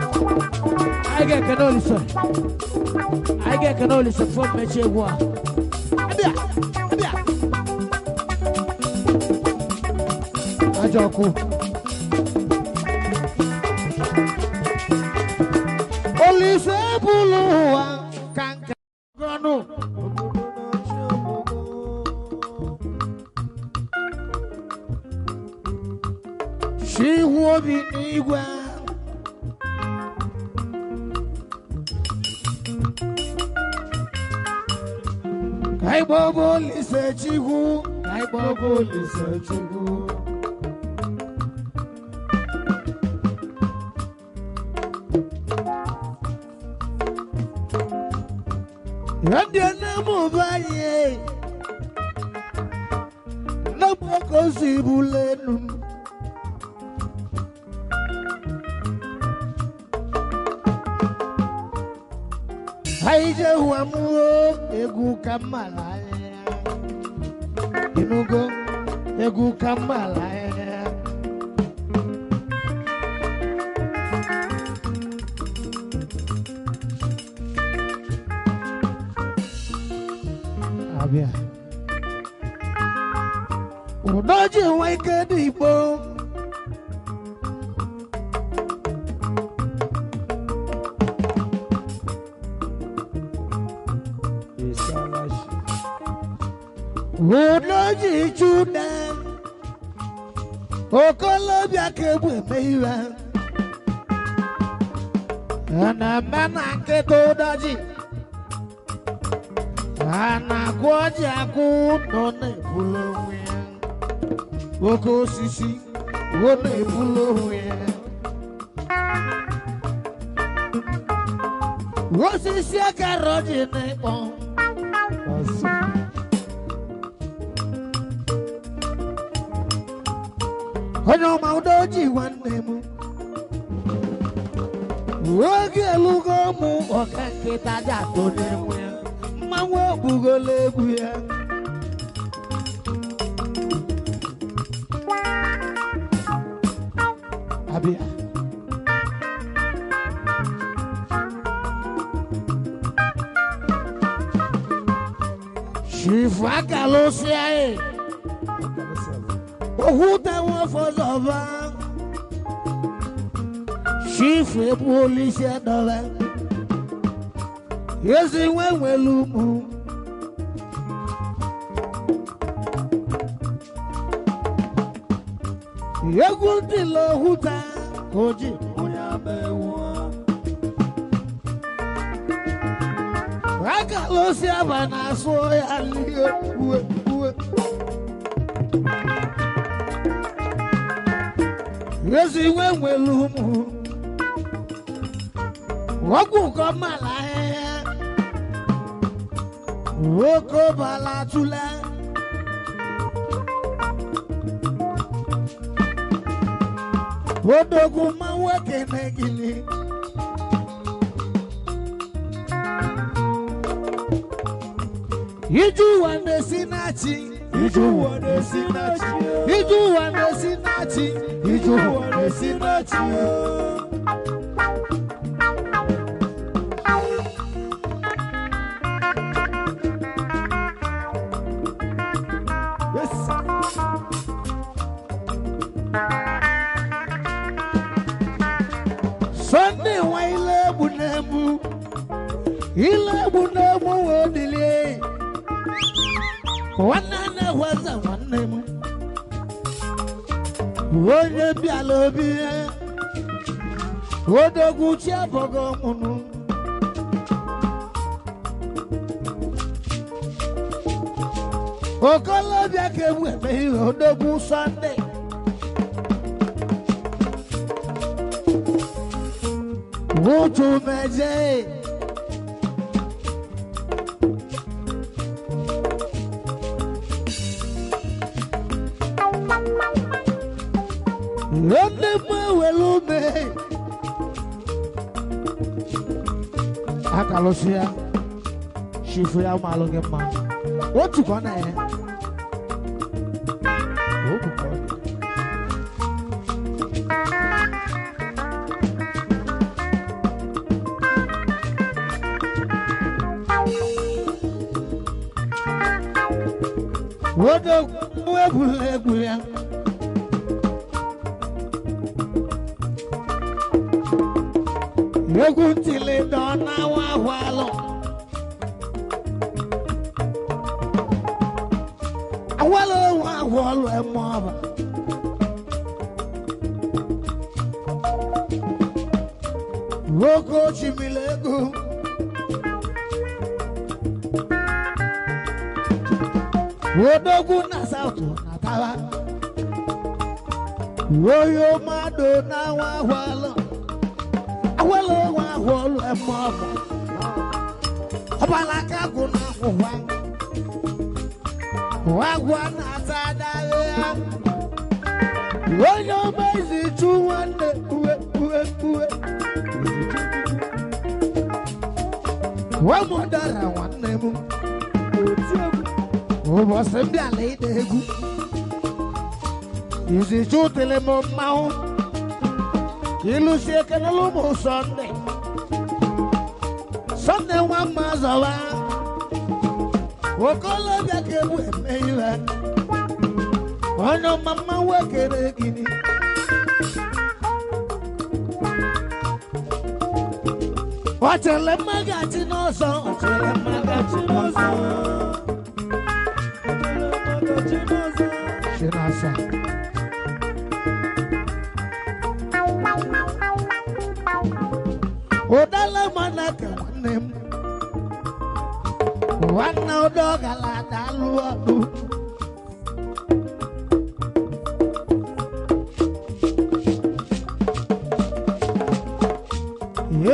Anyị ga-ekene Olise. Anyị ga-ekene Olise fọ mmechi egwu a. Abia. Abia. Ajọ ọkụ. Olise bụlụ ụwa ka nke ọnụ. Anyị gbọbụ Olise Chukwu, anyị gbọbụ Olise Chukwu. Ndị nne m bụ anyị nne m ka o si bụla enu m. Anyị je hụa m o, egwu ka mma anya. Ịnụgo egwu ka mma anya. Abịa. Ụdọ ji nwa ike dị igbo. Isalachi. Ụdọ ji chude. Okolobịa ka egbu eme iwe. A na-eme na nkịta ụdọ ji. A na-akụ ọjị akụ nọ na-ebulu onwe ya. Oke osisi ọ na-ebulu onwe ya. Osisi akara ọjị na-ekpọ. Asị. Onye ọma ụdọ ji nwanne m. Oge elugo mụ ọka nkịta ji atụ n'enwe ya. Mmanwụ egbugola egwu ya. Abịa. Chifu akala osi anyị. Okwute nwafọzọba. Chifu ebuola isi edọba. Ezi nwe nwere ụmụ. Egwu ndị okwute ka o ji onye ama ewu. Akala osi aba na-asụ ya lie uwe uwe. Ezi nwe nwere ụmụ. Ọgwụ kọ mala ahịhịa. Nwoke bala tụle. Odogwu mmanwụ ekene gịnị? Ije ụwa na-esi na-achị. Ije ụwa na-esi na-achị. Ije ụwa na-esi na-achị. Ije ụwa na-esi na-achị. Yes. Sunday nwa ile egbu na-egbu. Ile egbu na-egbu wee dilie. Nwanne na-ehweze nwanne m. Onye bịala obi ya. Odogwu chi abọghị mụnụ. Okolobịa ka egbu eme ihe odogwu Sunday. Otu meje. Ndị mụ ewere ume. Akalụsị ya. Shifu ya malụ gị mma. Otu ka ọ na-enye. Okwu ka ọ dị. Odogwu egwuregwu ya. Egwu ntili dọ na-awa ahụ alụ. Awalo nwa ahụ ọlụ eme ọba. Nwoke ochimili ego. Odogwu na South na tawa. Oyo mmadụ na nwa ahụalụ. Awele nwa ahụọlụ eme ọgụ. Ọbala aka gwụ na akwụkwọ. Agwọ na-ata adaghị ya. Onye ọma ezi chu nwanne uwe uwe uwe. Wemụdara nwanne m. Ụbọchị m bịala ide egwu. Izichu tiri m mmanwụ. Ilusi ekenelu ụmụ Sọnde. Sọnde nwa mma zọwa. Okolobịa ka egwu eme ihe. Onye ọma mmanwụ ekere gịnị. Ọ chere mmagachi n'ọsọ. Ọ chere mmagachi n'ọsọ. Chinasa. Ụdala manaka nwanne m. Nwanne ụdọ gara alụ ọdụ.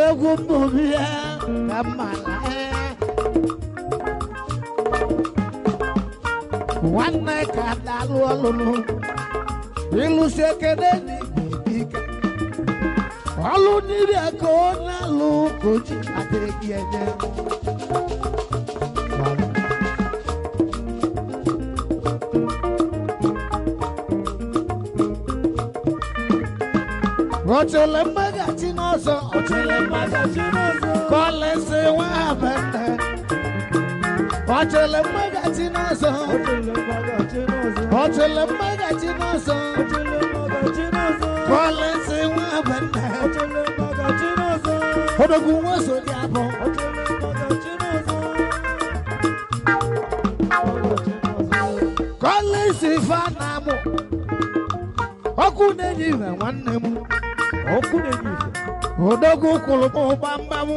Egwu mmụbi ya ka mma laa. Nwanne ka dalụ ọlụlụ. Ịlụsi ekene n'igwe ike. Ọlụ n'ibia ka ọ na-alụ ka o ji adịghị enye. Ọchịlị mmagachi n'ọzọ. Ọchịlị mmagachi n'ọzọ. Kọlịsị nwa abenne. Ọchịlị mmagachi n'ọzọ. Ọchịlị mmagachi n'ọzọ. Kọlịsị nwa abenne. Odogwu nwa so dị abụ. Kọlịsị fa na-amụ. Ọkụ na-enye ihe nwanne m. Odogwu kwụrụ m gbamgbam.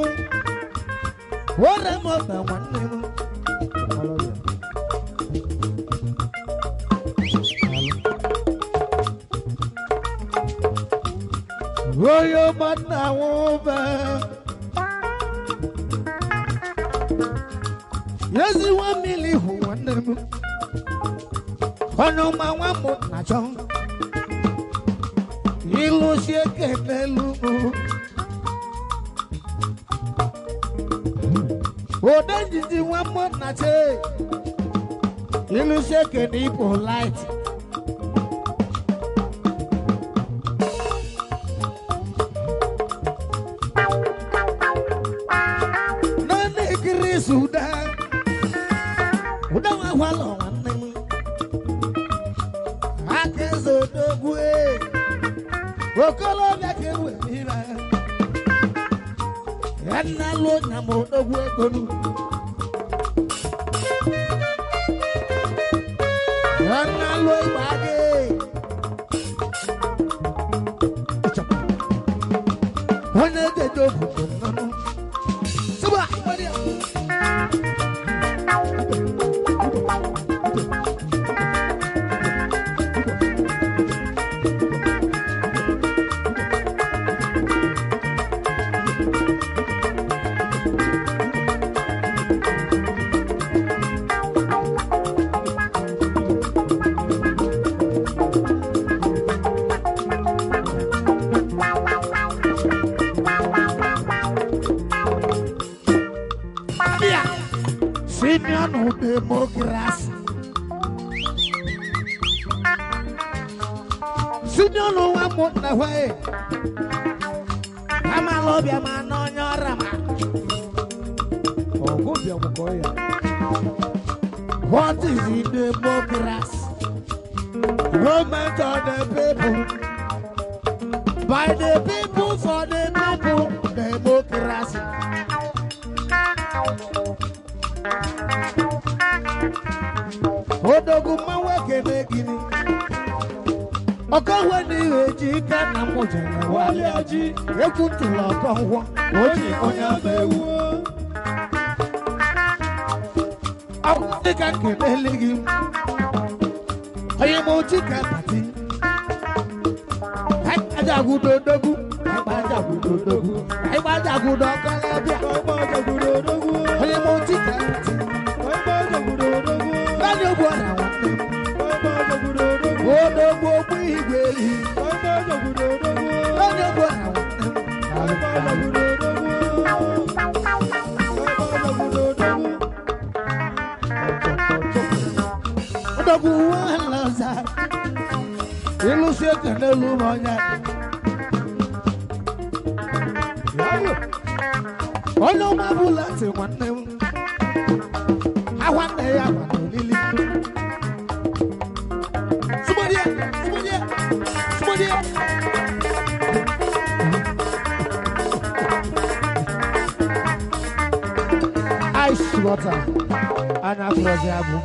Were m ọba nwanne m. Onye ọma nna nwụbe. Ezi nwa mmiri hụ nwanne m. Onye ọma nwa m na-achọ. Ilusi ekenelu m. Ode njiji nwa m na-achọ. Ilusi ekene ipo light. Nane Chris ụda. Ụda nwa ahụalọ nwanne m. Aka eze odogwu e. Okolobịa ka ewe ire. Nna lụ na m odogwu ego nu. Nna lụ ịgba gị. Onye jeje obodo nnọnụ. Sịba ịgbara ya. Simeon democracy. Simeon nwa m na hwe. Amalobia ma n'onye ọra ma. Ọgụbịa m kọọ ya. What is in democracy? Government of the people. By the people, for the people. Democracy. Odogwu mmanwụ ekene gịnị? Ọkọnwụ n'ihe eji ike na m jere Wálé ji. Ekwu ntụrụ ọkọnwụ. Onye onye ama ewu. Dịka nkelele gị onye ma otu ka pati ajagwudo odogwu agbajagwudo odogwu agbajagwudo ọkọlọbịa onye ma otu ka pati naanị ogbu ọra nwanne m odogwu ogbu igwe ehi naanị ogbu ọra nwanne m. Odogwu nwanlọza ịlụsi eke n'elu ụlọ ọnya onye ọma bụla ntị nwanne m akwa nne ya gwa n'olili. Sụgbọdie, sụgbọdie, sụgbọdie. Ice water a na-afụrọzi abụ.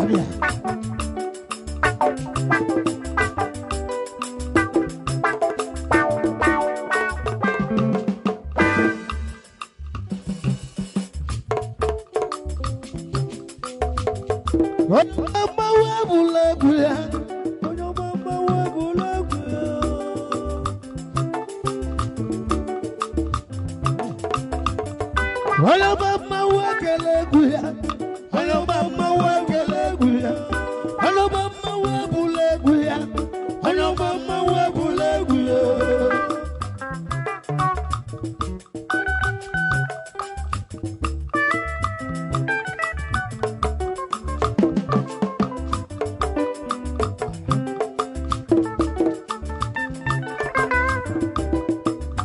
Abịa. Onye mmanwụ ebula egwu ya. Onye ọma mmanwụ ebula egwu ya. Onye ọma mmanwụ ekele egwu ya. Onye ọma mmanwụ ekele egwu ya. Onye ọma mmanwụ ebula egwu ya. Onye ọma mmanwụ ebula egwu ya.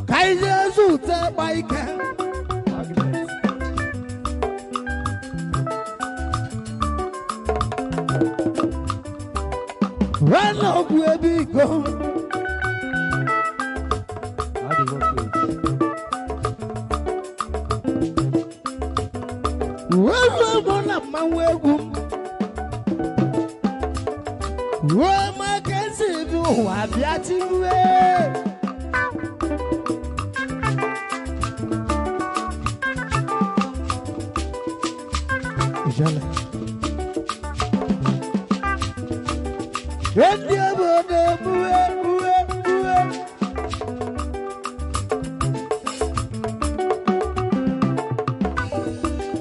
Ka anyị jee zute gba ike. Nwanne ọgwụ ebe iko. Ruo mụ na mmanwụ egwu m. Ruo maka esi bi ụwa bịa tiwe. Ijele. Ndị obodo bue bue bue.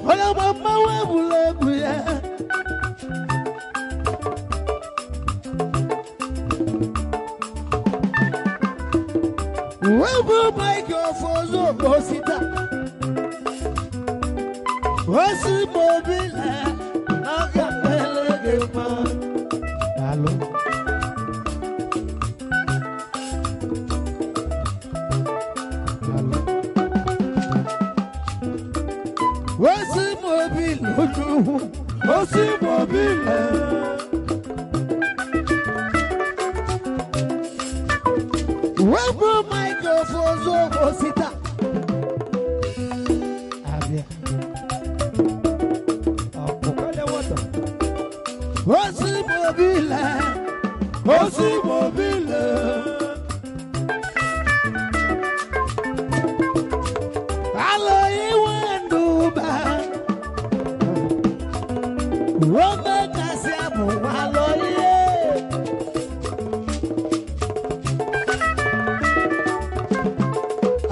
Onye ọgba mmanwụ egbula egwu ya. Wepụ Mike Ofozu Osita. Osi mobile n'ọga mele gị mma. Daalụ. Daalụ. Osi mobile ojúhu. Osi mobile. Wepụ Mike Ofozu Osita. Abịa. Ọkpụkalịa nwata. Osi mobile. Osi mobile. Alo iwe ndụba. Ome kasị abụ alo ihe.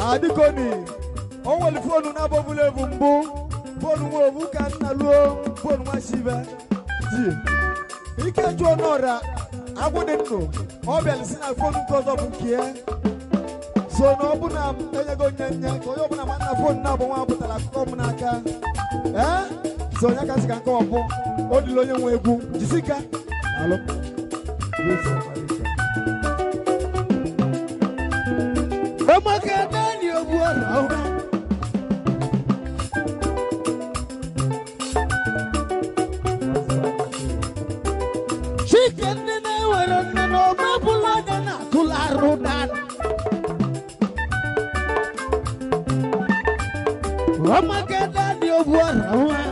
Adịkoni, o nwere foonu na-abọbụla ebu mbụ, foonu nwa obu ka nna luo, foonu nwa shibe ji. Ike jụọ n'ọra, agwụ dị nnụ, ọ bịara si na foonu nke ọzọ bụ nke ya. So na ọ bụ na m enyego nye nye, ka onye ọbụla ma na foonu na-abụ nwa pụtara akụkọ m n'aka. Ee? So onye ka sị ka nke ọbụ o dịla onye nwe egwu jisika alụ. Ọmọkẹ́ náà ni ogbu ọ̀rọ̀ ọ̀hún. Chike nne na-ewere nne na ọma bụla anya na-atụla arụ dan. Ọmọkẹ́ náà ni ogbu ọ̀rọ̀ ọ̀hún.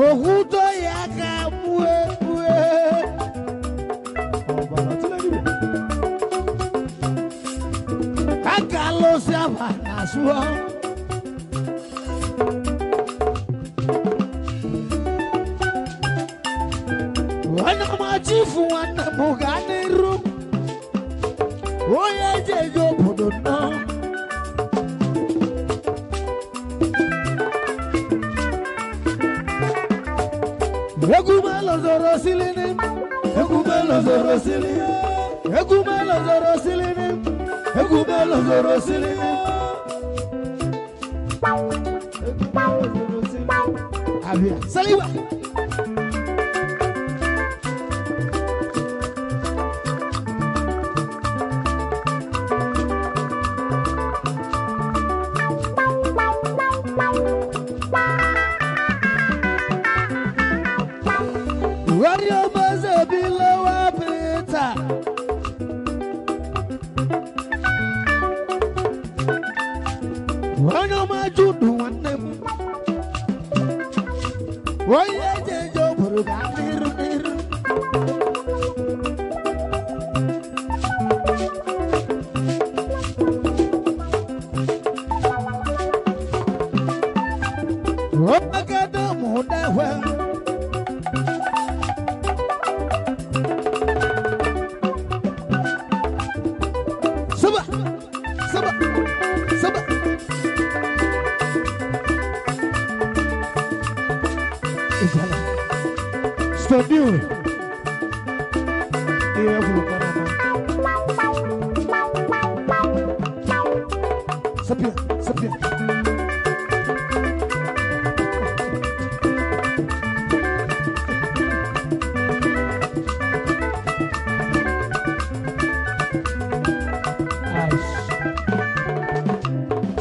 Okwuto ya ka mue mue. Ọbara tụle dibịa. Aka alụsị aba na-asụọ. Onye ọma chifu nwanne m gaa n'iru. Onye eji eje obodo nnọọ. Egwu melozoro silini. Egwu melozoro silini. Egwu melozoro silini. Egwu melozoro silini. Abịa. Saliwa. Warrior Mazebilowa Peter. Onye ọma Judu nwanne m. Onye eji eje obodo ga n'iru n'iru. Ọmọkadà mú dẹ́wẹ́. Saba, saba, saba. Ìjàlá. Studio. Ihe kwuru kwana na. Sapia, sapia. Nice.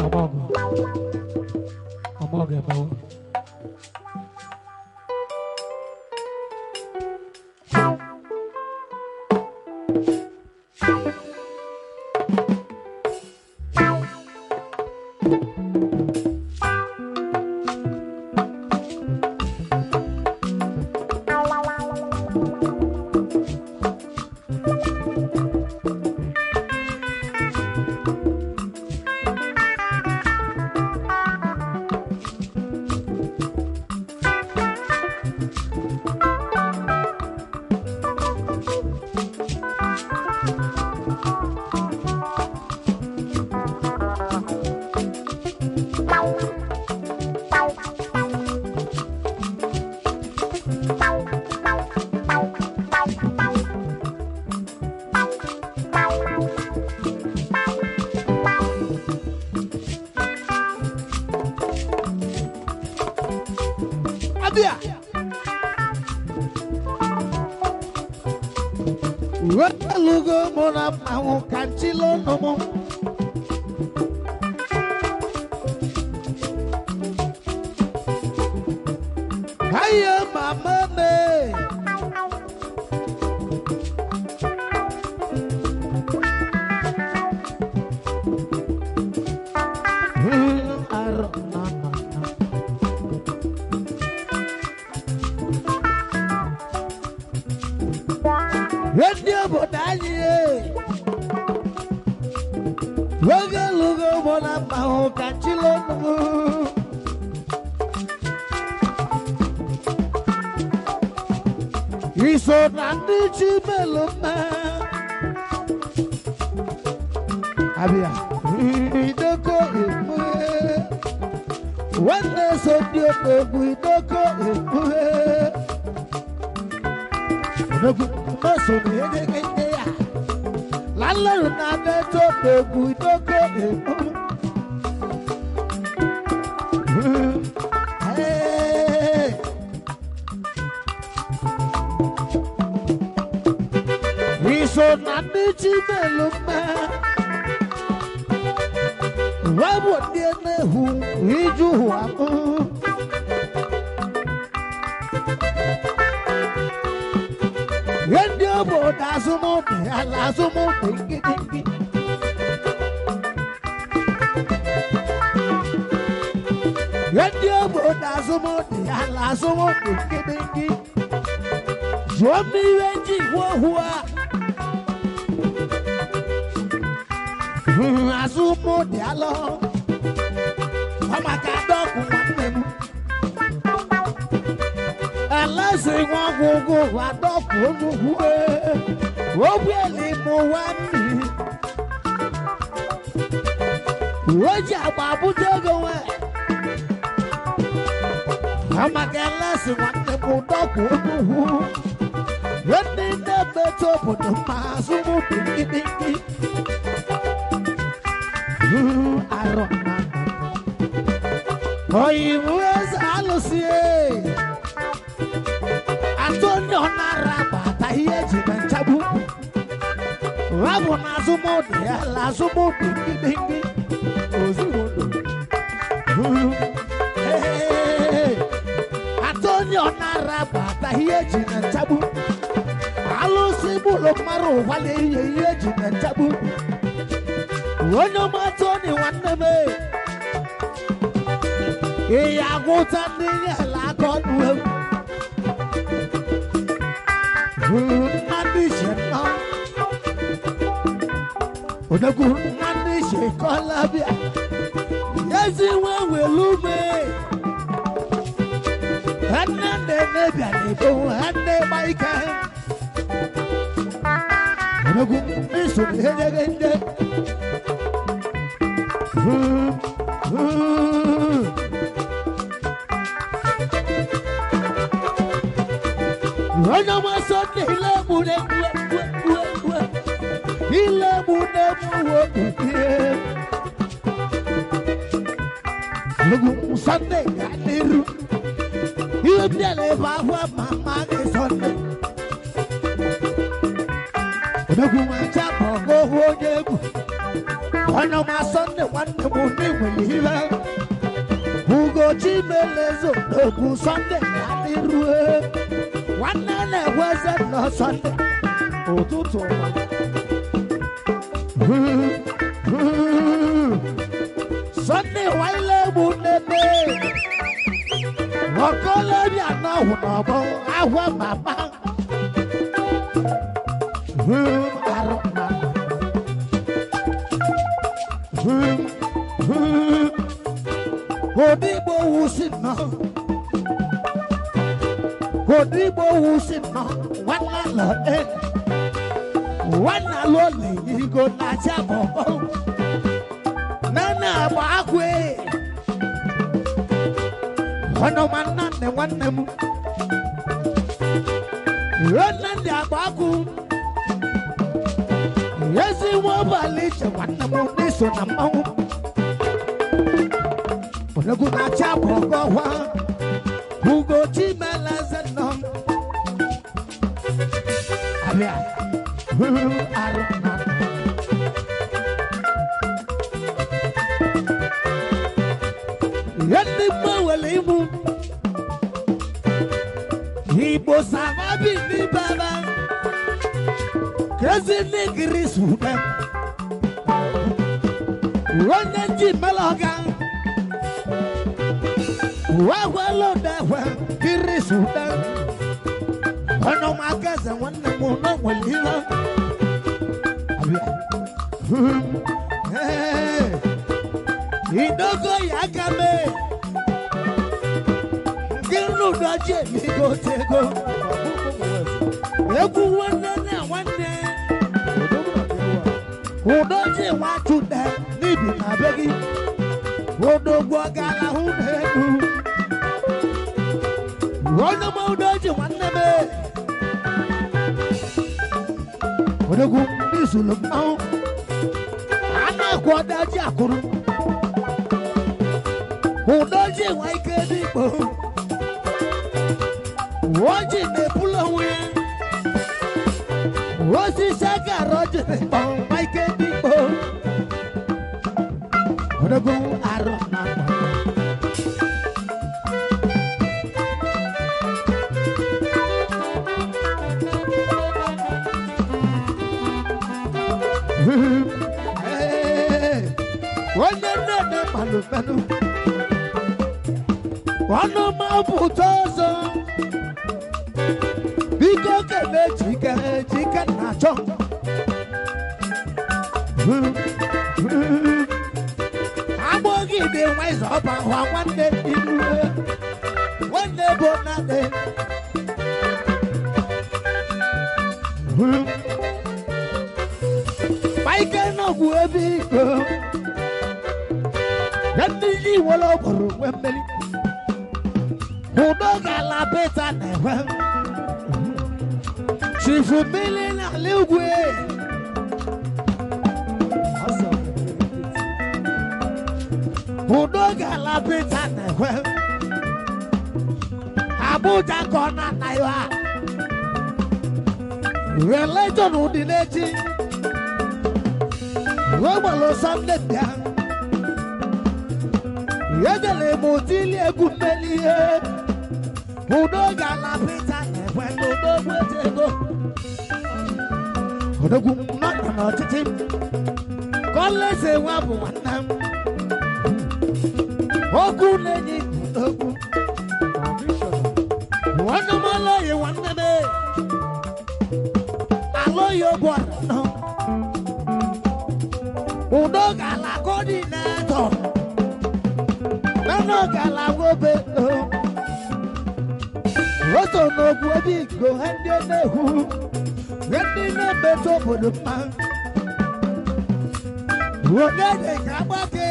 Ọmọgọ. Ọmọgọ emewo. Abịa. Welugo mụ na mmanwụ ka nchịlụ ọnụ mụ. Ayo mama me. Arọ na na na. Ndị obodo anyị e. Oge lugo mụ na mmanwụ ka nchịlụ ọnụ mụ. Iso na ndị chi melụ mma. Abịa. Idoko ekpughe. Nwanne so ndị odogwu idoko ekpughe. Odogwu mmeso na edegede ya. Landlord na beto dogu doko Hey. Iso na ndị melu mma. Wabụ ndị na-ehu iju ụwa m. Ndị obodo azụmụdị ala azụmụdị ngidingị. Ndị obodo azụmụdị ala azụmụdị ngidingị. Jụọ m ihe ji hụọ hụọ a. Azụmụdị alọ. Ọ maka adọkụ nwanne m. Alaeze nwa ọgwụgwụ adọkụ onugwu ogbueli m ụwa mmiri. O ji agba abụta ego nwe. Ọ maka alaeze nwanne m dọkụ onugwu. Ndị na-emetụ obodo mma azụmụdị ngidingị. Arọ na oyibo eze alụsị Antonio nara bata ihe eji na nchagbu. Rabụ na azụmụdị ya la azụmụdị ngidingị. Ozugbo. Antonio nara bata ihe eji na nchagbu. Alụsị gburu mmadụ ụwale ihe ihe eji na nchagbu. Onye ọma Tony nwanne m ị agwụta ndị nyela aka ọnụ egwu. Nnamdi Shenọ Odogwu Nnamdi Shekọlabịa ezi nwe welu ume nne nne bịa n'ebo nne gba ike Odogwu ndị so ihe ndị Onye ọma Sunday ile mụ na-egbu egbu egbu egbu ile mụ na-egbu okpukpe Egwu Sunday ga n'iru ihe bịara ebe ahụ ma ma gị Sunday Odogwu nwacha bụ ohu onye egwu onye ọma Sunday nwanne m n'inwere ihe Ugochi meleze odogwu Sunday ga n'iru nwanne na-egwe eze nọ Sunday Ụtụtụ ọma. Sunday waile egbu nnene ọkọlọbịa n'ọhụ n'ọgbọ ahụ mama arụ na odigbo wusi nọ odigbo wusi nọ nwanne lọ e nwanne lọ le igo na-acha bọbọ nana agba akwe ọnụma nnanne nwanne m nnanne agba akụ ezi nwa ụbọala iche nwanne m n'iso na mmanwụ odogwu na-acha bọgọwa ugochi meleze nọ abịa arụ na ndị mgbanwere imu Igbo samabi n'ibaba kezi ndị gris ude onye ji melọga wegwela udekwe gris ude onye ọmaka eze nwanne m n'onwere ihe abịa idogo ya aka mee gịnụ doji emigo tego egwu nwanne na nwanne ụdọji nwachude n'ibi na be gị odogwu ọgara hụ n'elu onye ma ụdọji nwanne m odogwu ndị n'izulu mmanwụ a na-ekwu ọdaji akụrụ ụdọji nwa ike n'ikpo oji na-ebulu onwe ya osisi agara ọjị n'ikpo nwa ike n'ikpo odogwu arụ na akpa. Onye nne mmanụ mmanụ ọnụ ma bụ ụtọ ọzọ biko kele Chike Chike na-achọ agbọghị dị nwa ịzọ ọba hụ nwanne ilu nwanne bụ nane Mike nọgwụ ebe iko ndị iwere ọgbọrọ nwe mmeri udo ga-ala beta na-enwe chifu mmiri n'ala ugwu. Udo ga-ala beta na-enwe Abuja ka ọ na-ana ya religion dị n'echi wegbara Sọnde bịa ejere m otili egwu mmeli ihe udo ga-ala Pita na-ekwe n'odogwu ego odogwu nọ n'ọchịchị kọleze nwa bụ nwanne m okwu na-enye odogwu nwanne m alọghị nwanne m alọghị ogwu ọnọ udo ga-ala kọdinetọ nana ga-ala nwobe oso n'ogwu ebe iko ha ndị na-ehu ndị na-emetụ obodo mma onye dị ka agbake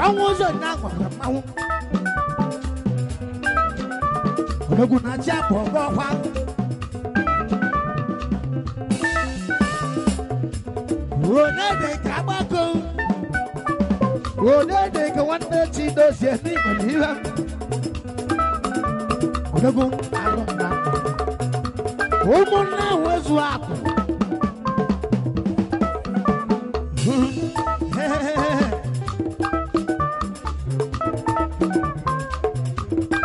ọnwụ ụzọ na nwere mmanwụ odogwu na chi abụ ọgọ ọkwa onye dị ka agbako onye dị ka nwanne Chidozie n'igwe n'ihe odogwu arụ na ụmụnne ahụ ezu akụ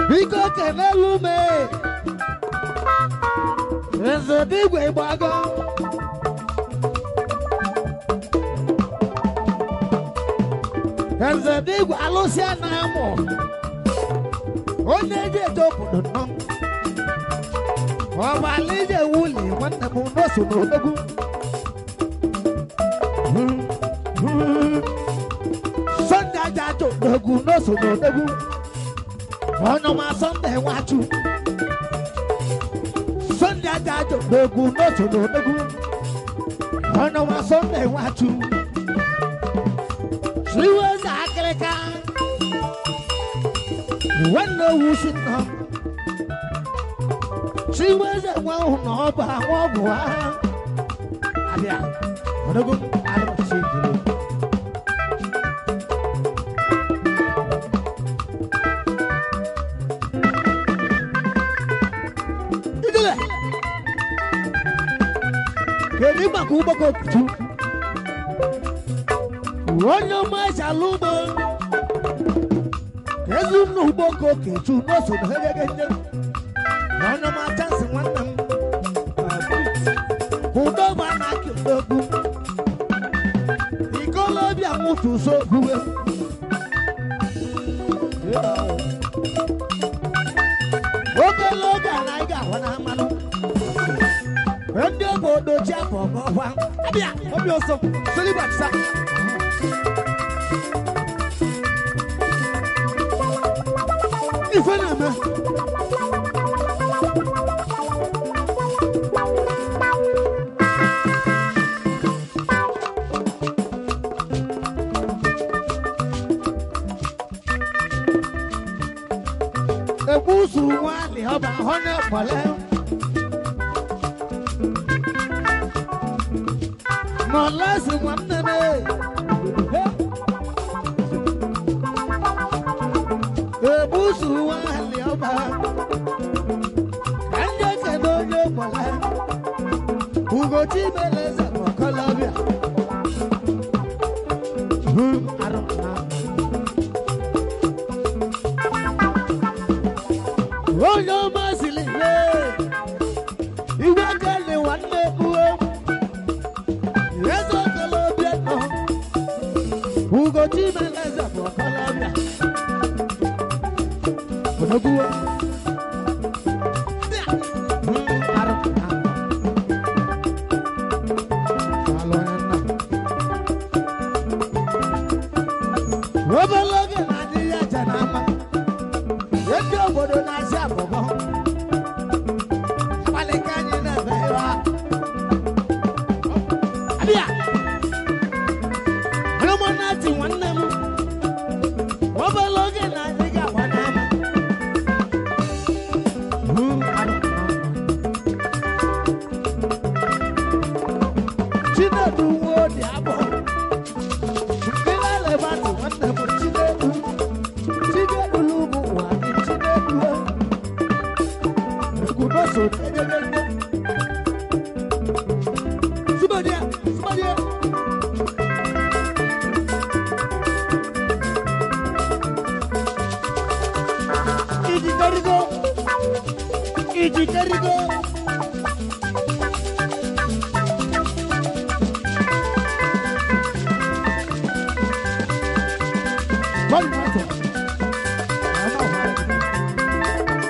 biko kelelu me eze digwe gbago eze digwe alụsịa na amụ onye eji eje obodo nọ ọbala ije wuli nwanne m n'oso n'odogwu Sọnde aja aja odogwu n'oso n'odogwu ọnụma Sọnde nwachu Sọnde aja aja odogwu n'oso n'odogwu ọnụma Sọnde nwachu Chiweze akịrịka nwanne owu si nọ Chiweze nwa ahụ na ọba nwa ọgwụ ha abịa odogwu arụsị jiri Ijele kedu maka ụgbọkọ okutu onye ọma esi ala ugbo ka ezi nna ụgbọkọ oketu n'oso na egege nne onye ọma chansị nwanne m udo gba na akị odogwu ikolobịa nwụtụ so gbuwe obere oge a na anyị ga-ahụ na mmanụ ndị obodo chi abụ ọgọwa abịa Obi ọsọ soligbachisa ife na-eme egbusu nwanyị ọba onye kpọle Mọlẹ́sì nwanne m. Ebusu nwanyị ọba. Ka ndị ekene onye gbara. Ugochi meleze ọkọlọbịa. Arụ na. Onye ọma siri mee. Igwe kele nwanne uwe. Eze ọkọlọbịa nọ. Ugochi meleze ọkọlọbịa. Odogwu. Arụ na. Alụ onye nna. Obere oge na-adịghị aja n'ama. Ndị obodo na-asị abụbọ. Mkpalị ka anyị na-eme ebe a. Abịa! Alụmọnati nwanne m. Obere oge na anyị ga-agba n'ama. Chinedu nwa odi abụọ. Mmiri elebatị nwanne m Chinedu. Chinedu n'ugwu ụwa dị Chinedu. Egwu n'oso edegede. Somebody, somebody. Iji karigo. Iji karigo. One matter. I know how to do.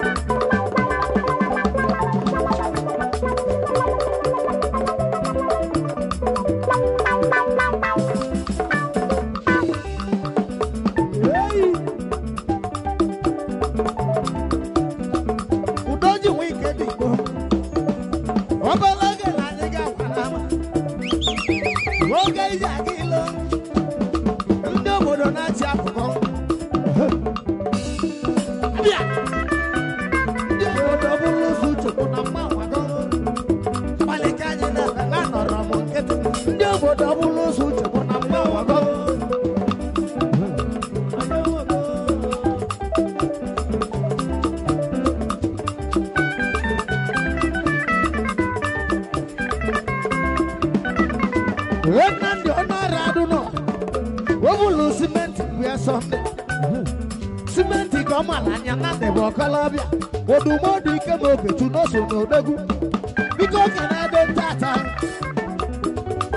Hey! Udoji nwe ike dị igbo. Obere oge na anyị ga-akwa n'ama. Oge iji aga ilo. Ndị obodo na-achị akụkọ. Abịa! Ndị obodo bụrụ ụzọ uchekwu na mma nkwado. Mkpalị ka anyị na-eme na anọrọ m nkịtị. Ndị obodo bụrụ ụzọ uchekwu na mma nkwado. Nnamdi Ọnụọra Adụnọ, o bulu simenti wee Sọnde. Simenti ka ọ mara anya na ndebe ọkọlọbịa. Odumodu ike ma okechu n'oso n'odogwu. Biko ka na-ede ntata.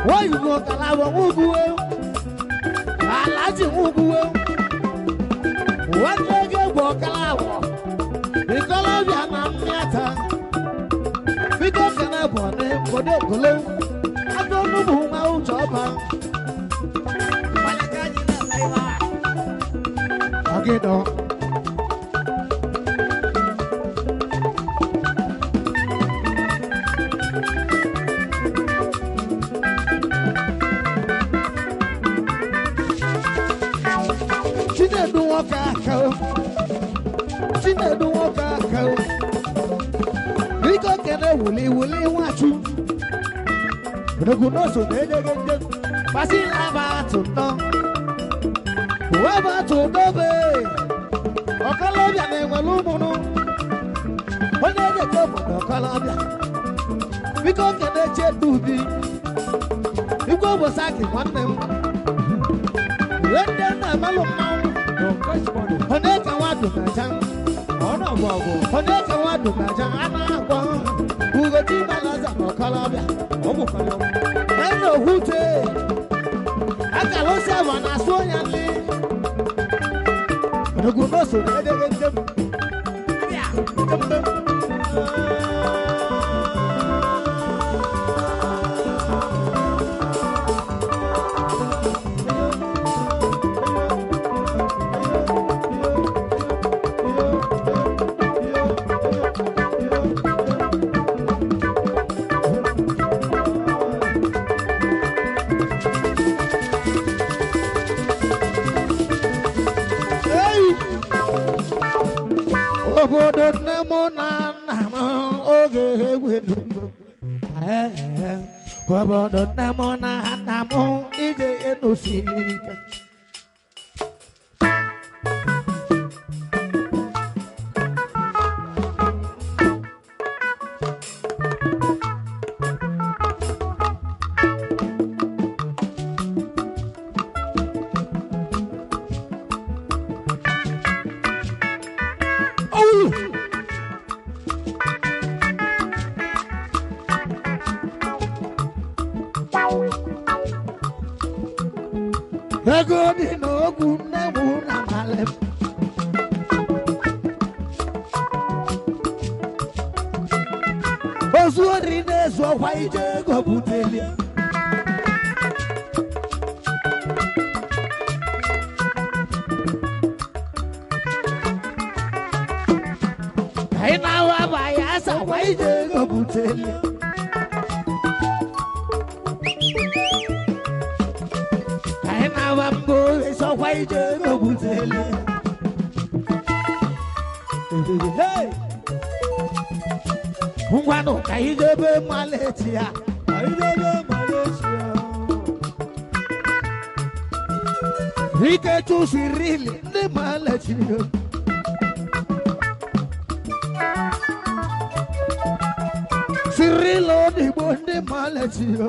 Woyugo kalabọ nwugwuwe. Alaji nwugwuwe. Nwanne gị bụ ọkalawọ. Ịkọlọbịa na mmịata. Biko ka na-ebọ n'obodo ogolo. Adọnụ bụ nwa uche ọba. Ọgịdọ. Chinedu nwoke aka o. Chinedu nwoke aka o. Biko kene wuli wuli nwachu. Odogwu n'oso na-enyeghe nje. Pasila bụ atụ nnọọ. Uwe bụ atụ dobe. Ọkọlọbịa na-enwere ụmụnụ. Onye na-eje obodo ọkọlọbịa. Biko kene Chedubi. Igwe Obosaki nwanne m. Uwe ndị na-emelụ mmanwụ. Onye ka nwa dumaja. Onye ka nwa dumaja a na-agwọ. Ugochi Balaza na ọkọlọbịa. Ẹnu òhúte. Akara ose ama na-asụ onye nri. Odogwu n'oso na-edeghe njem. Abịa, njem. Obodo nne m na nna m oge egwedu. Obodo nne m na nna m ije enu siri ike. Ego dị n'ogwu nne m na amalị m. Ozu ori na-ezu ọkwa ije ego buteli. Anyị na-awa abaghị asa kwa ije ego buteli. Sọkwa ije ego buteli. Hey! Ngwanụ ka anyị jebe Malaysia. Anyị jebe Malaysia. Ikechu sirili ndị Malaysia. Sirili Odigbo ndị Malaysia.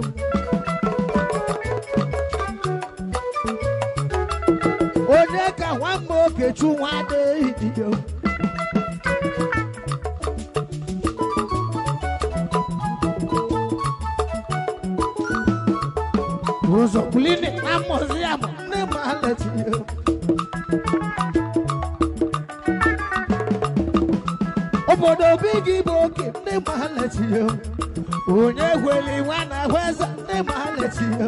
Onye ka nwa m Okechu nwa adịghị idiyo. Ụzọ kulini na museum ndị Malaysia. Obodo bigi bụ oke ndị Malaysia. Onye gweli nwa na ahụ eze ndị Malaysia.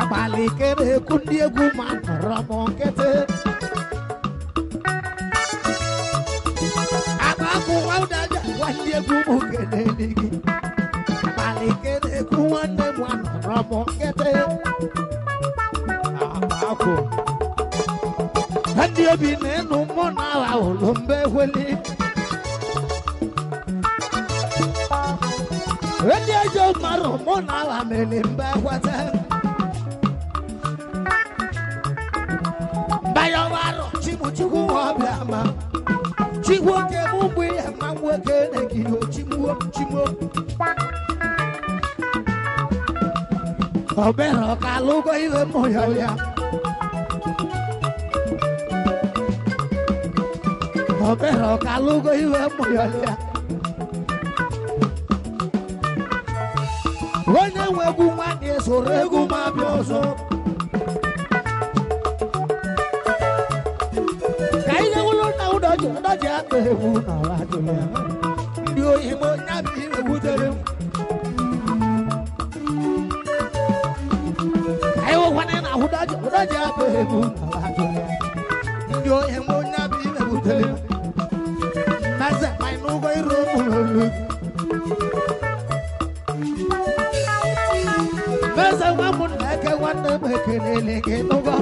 Abalị kere ekwu ndị egwu ma nọrọ m nkịtị. Agba akwụkwọ ụdaja gwa ndị egwu m kelele gị. Abalị kere ekwu nwanne m anọrọ m nkịtị. Agba akwụ. Ndị obi na-enu mụ na agha ụlọ mbe ekweli. Ndị ejọ mmadụ mụ na agha mere mbe ekweta. Bayọwarọ Chimuchukwu ọbịa ma Chigwoke mụ bụ ihe ma nwoke na-egiho Chimuo Chimuo. Obere ọka alụgo ihe mụ yọrọ ya. Obere ọka alụgo ihe mụ yọrọ ya. Onye nwe egwu nwanne soro egwu ma bịa ọzọ. Ka ihe wụlụ na ụdọji ụdọji akpa egwu n'ọwa jụrụ ya. Ndị ohi m onye bụ ihe wutere m. Ka ihe wụkwana na ụdọji ụdọji akpa egwu n'ọwa jụrụ ya. Ndị ohi m onye bụ ihe wutere m. Mmaze ma ị n'ụgwọ iru ụmụ. Mmaze nwa m na-eke nwanne m ekelele gị n'ụgwọ.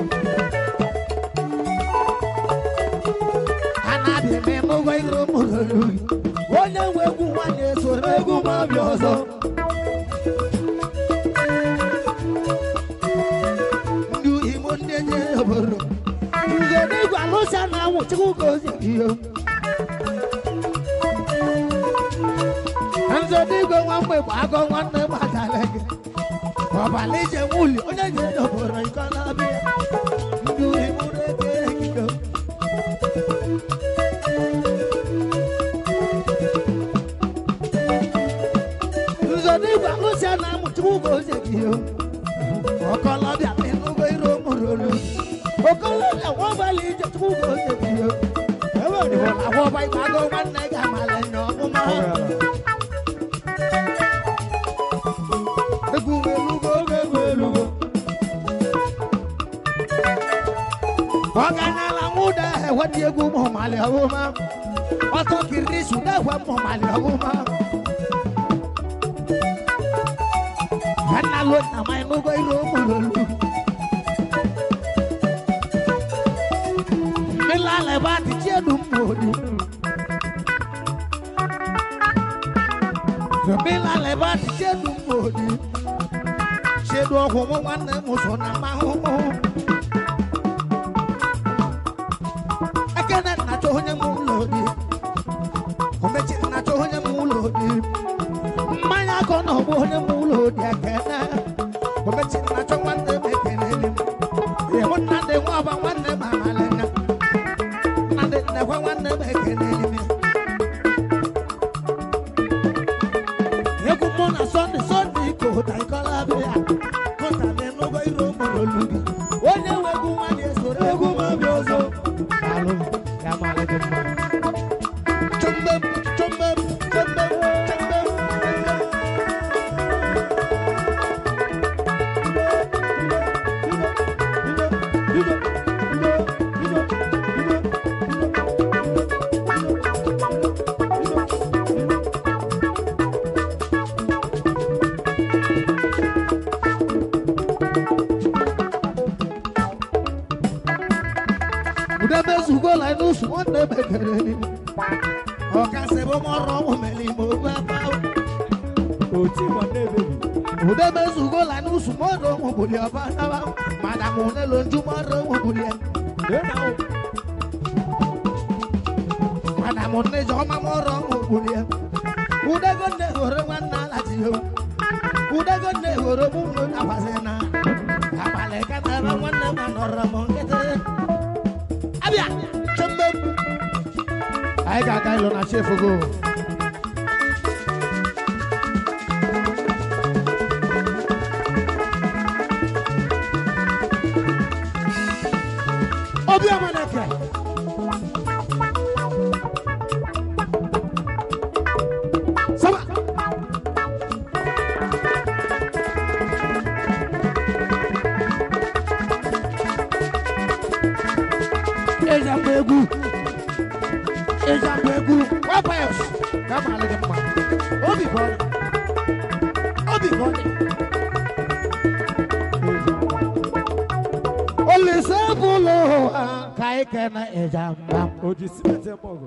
Onye nwe egwu nwanne soro egwu ma bịa ọzọ. Ndị Imo ndị enye obodo. Nze n'igwe alụsịa na anwụ Chukwu gozie ihe. Nze n'igwe nwa mgbe bụ agọ nwanne m adala gị. Ọbala ije nwuli onye nye obodo iko na-abịa. Ndị Imo na-eke ekike. Ọkọlọbịa n'enugo iru mụrụrụ. Ọkọlọbịa nwabalị ije Chukwu gozie gị. Agwọba ịgbago nwanne gị amala nye ọmụma. Egwu elugo oge egwu elugo. Ọganala nwụda ekwe ndị egwu mụmalị ọmụma. Ọtọ kiri suda ekwe mụmalị ọmụma. Nna lo na ma enugo iru mụrụrụ. Nílàlẹ̀ bá ti jẹ́ dùn mọ́ni. Tụmila leba chedu mbodi. Chedu ọgwụ mụ nwanne m so na mahụhụ. Ekene nnacha onye m ụlọ di. Omechi nnacha onye m ụlọ di. Mmanya akọ na ọgbọ onye m ụlọ di ekene. Omechi nnacha nwanne m ekene m. Ịhụ Nnamdị nwa ọba nwanne m amalenya. Nnamdị nnekwa nwanne m ekene m. Egwu mụ na Sọnde Sọnde kota ịkọla bịa. Kota dị n'ụgwọ iro mụrụ olu gị. Onye nwe egwu nwanne esoro Egwu m abịa ọzọ. Daalụ, ya mara gị mma. Chumbe chumbe chumbe chumbe chumbe. Udemezugola n'usu nwanne m ekele m. Ọkasị bụ m ọrụ ọnwụ mere ime ogbu aba. Oti nwanne bebi. Udemezugola n'usu mọdụ ọnwụ buli ọba naba. Madam Onelo nju mọdụ ọnwụ buli ya. Madam Onejo ọma mọdụ ọnwụ buli ya. Udego nne hụrụ nwanne alaji yo. Udego nne hụrụ mụ nụ nakwasị na. Abalị ka na-ebe nwanne m anọrọ m nkịtị. Abịa! Chembe! Anyị ga-aga ịlụ na chefugo. Obi Amaneke. Saba. Ejambo egwu. Ejambo egwu. Wapayos. Ka mara gị mma. Obi ka ọ dị. Obi ka ọ dị. Olise bụlụ ụwa ka anyị kene ịjamba. Oji simenti eme ọgụ.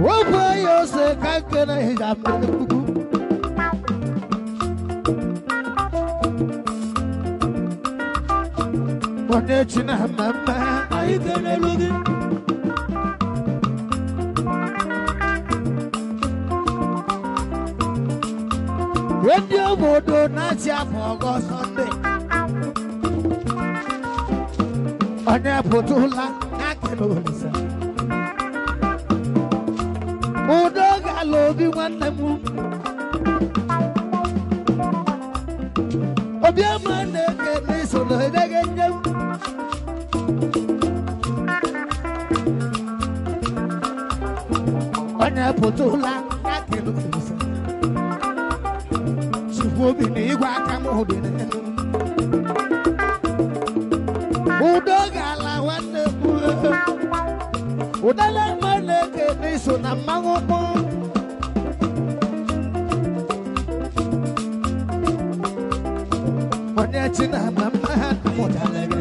Wọ́pọ̀ yóò ṣe ká kene ịjamba egwu. Onye chi na mmemme Anyị kelelu gị. Ndị obodo na-achị afọ ọgọ Sọnde. Onye pụtụla na kene Olise. Udo gala obi nwanne m. Obi ama na-ekene isoro edege njem. Onye pụtụla na kene Olise. Chukwu obi na igwe aka m dị n'elu. Udo gala nwanne m. Udala mma na-ekene iso na mmanwụ kpọọ. Onye chi na mama ha mụtara gị.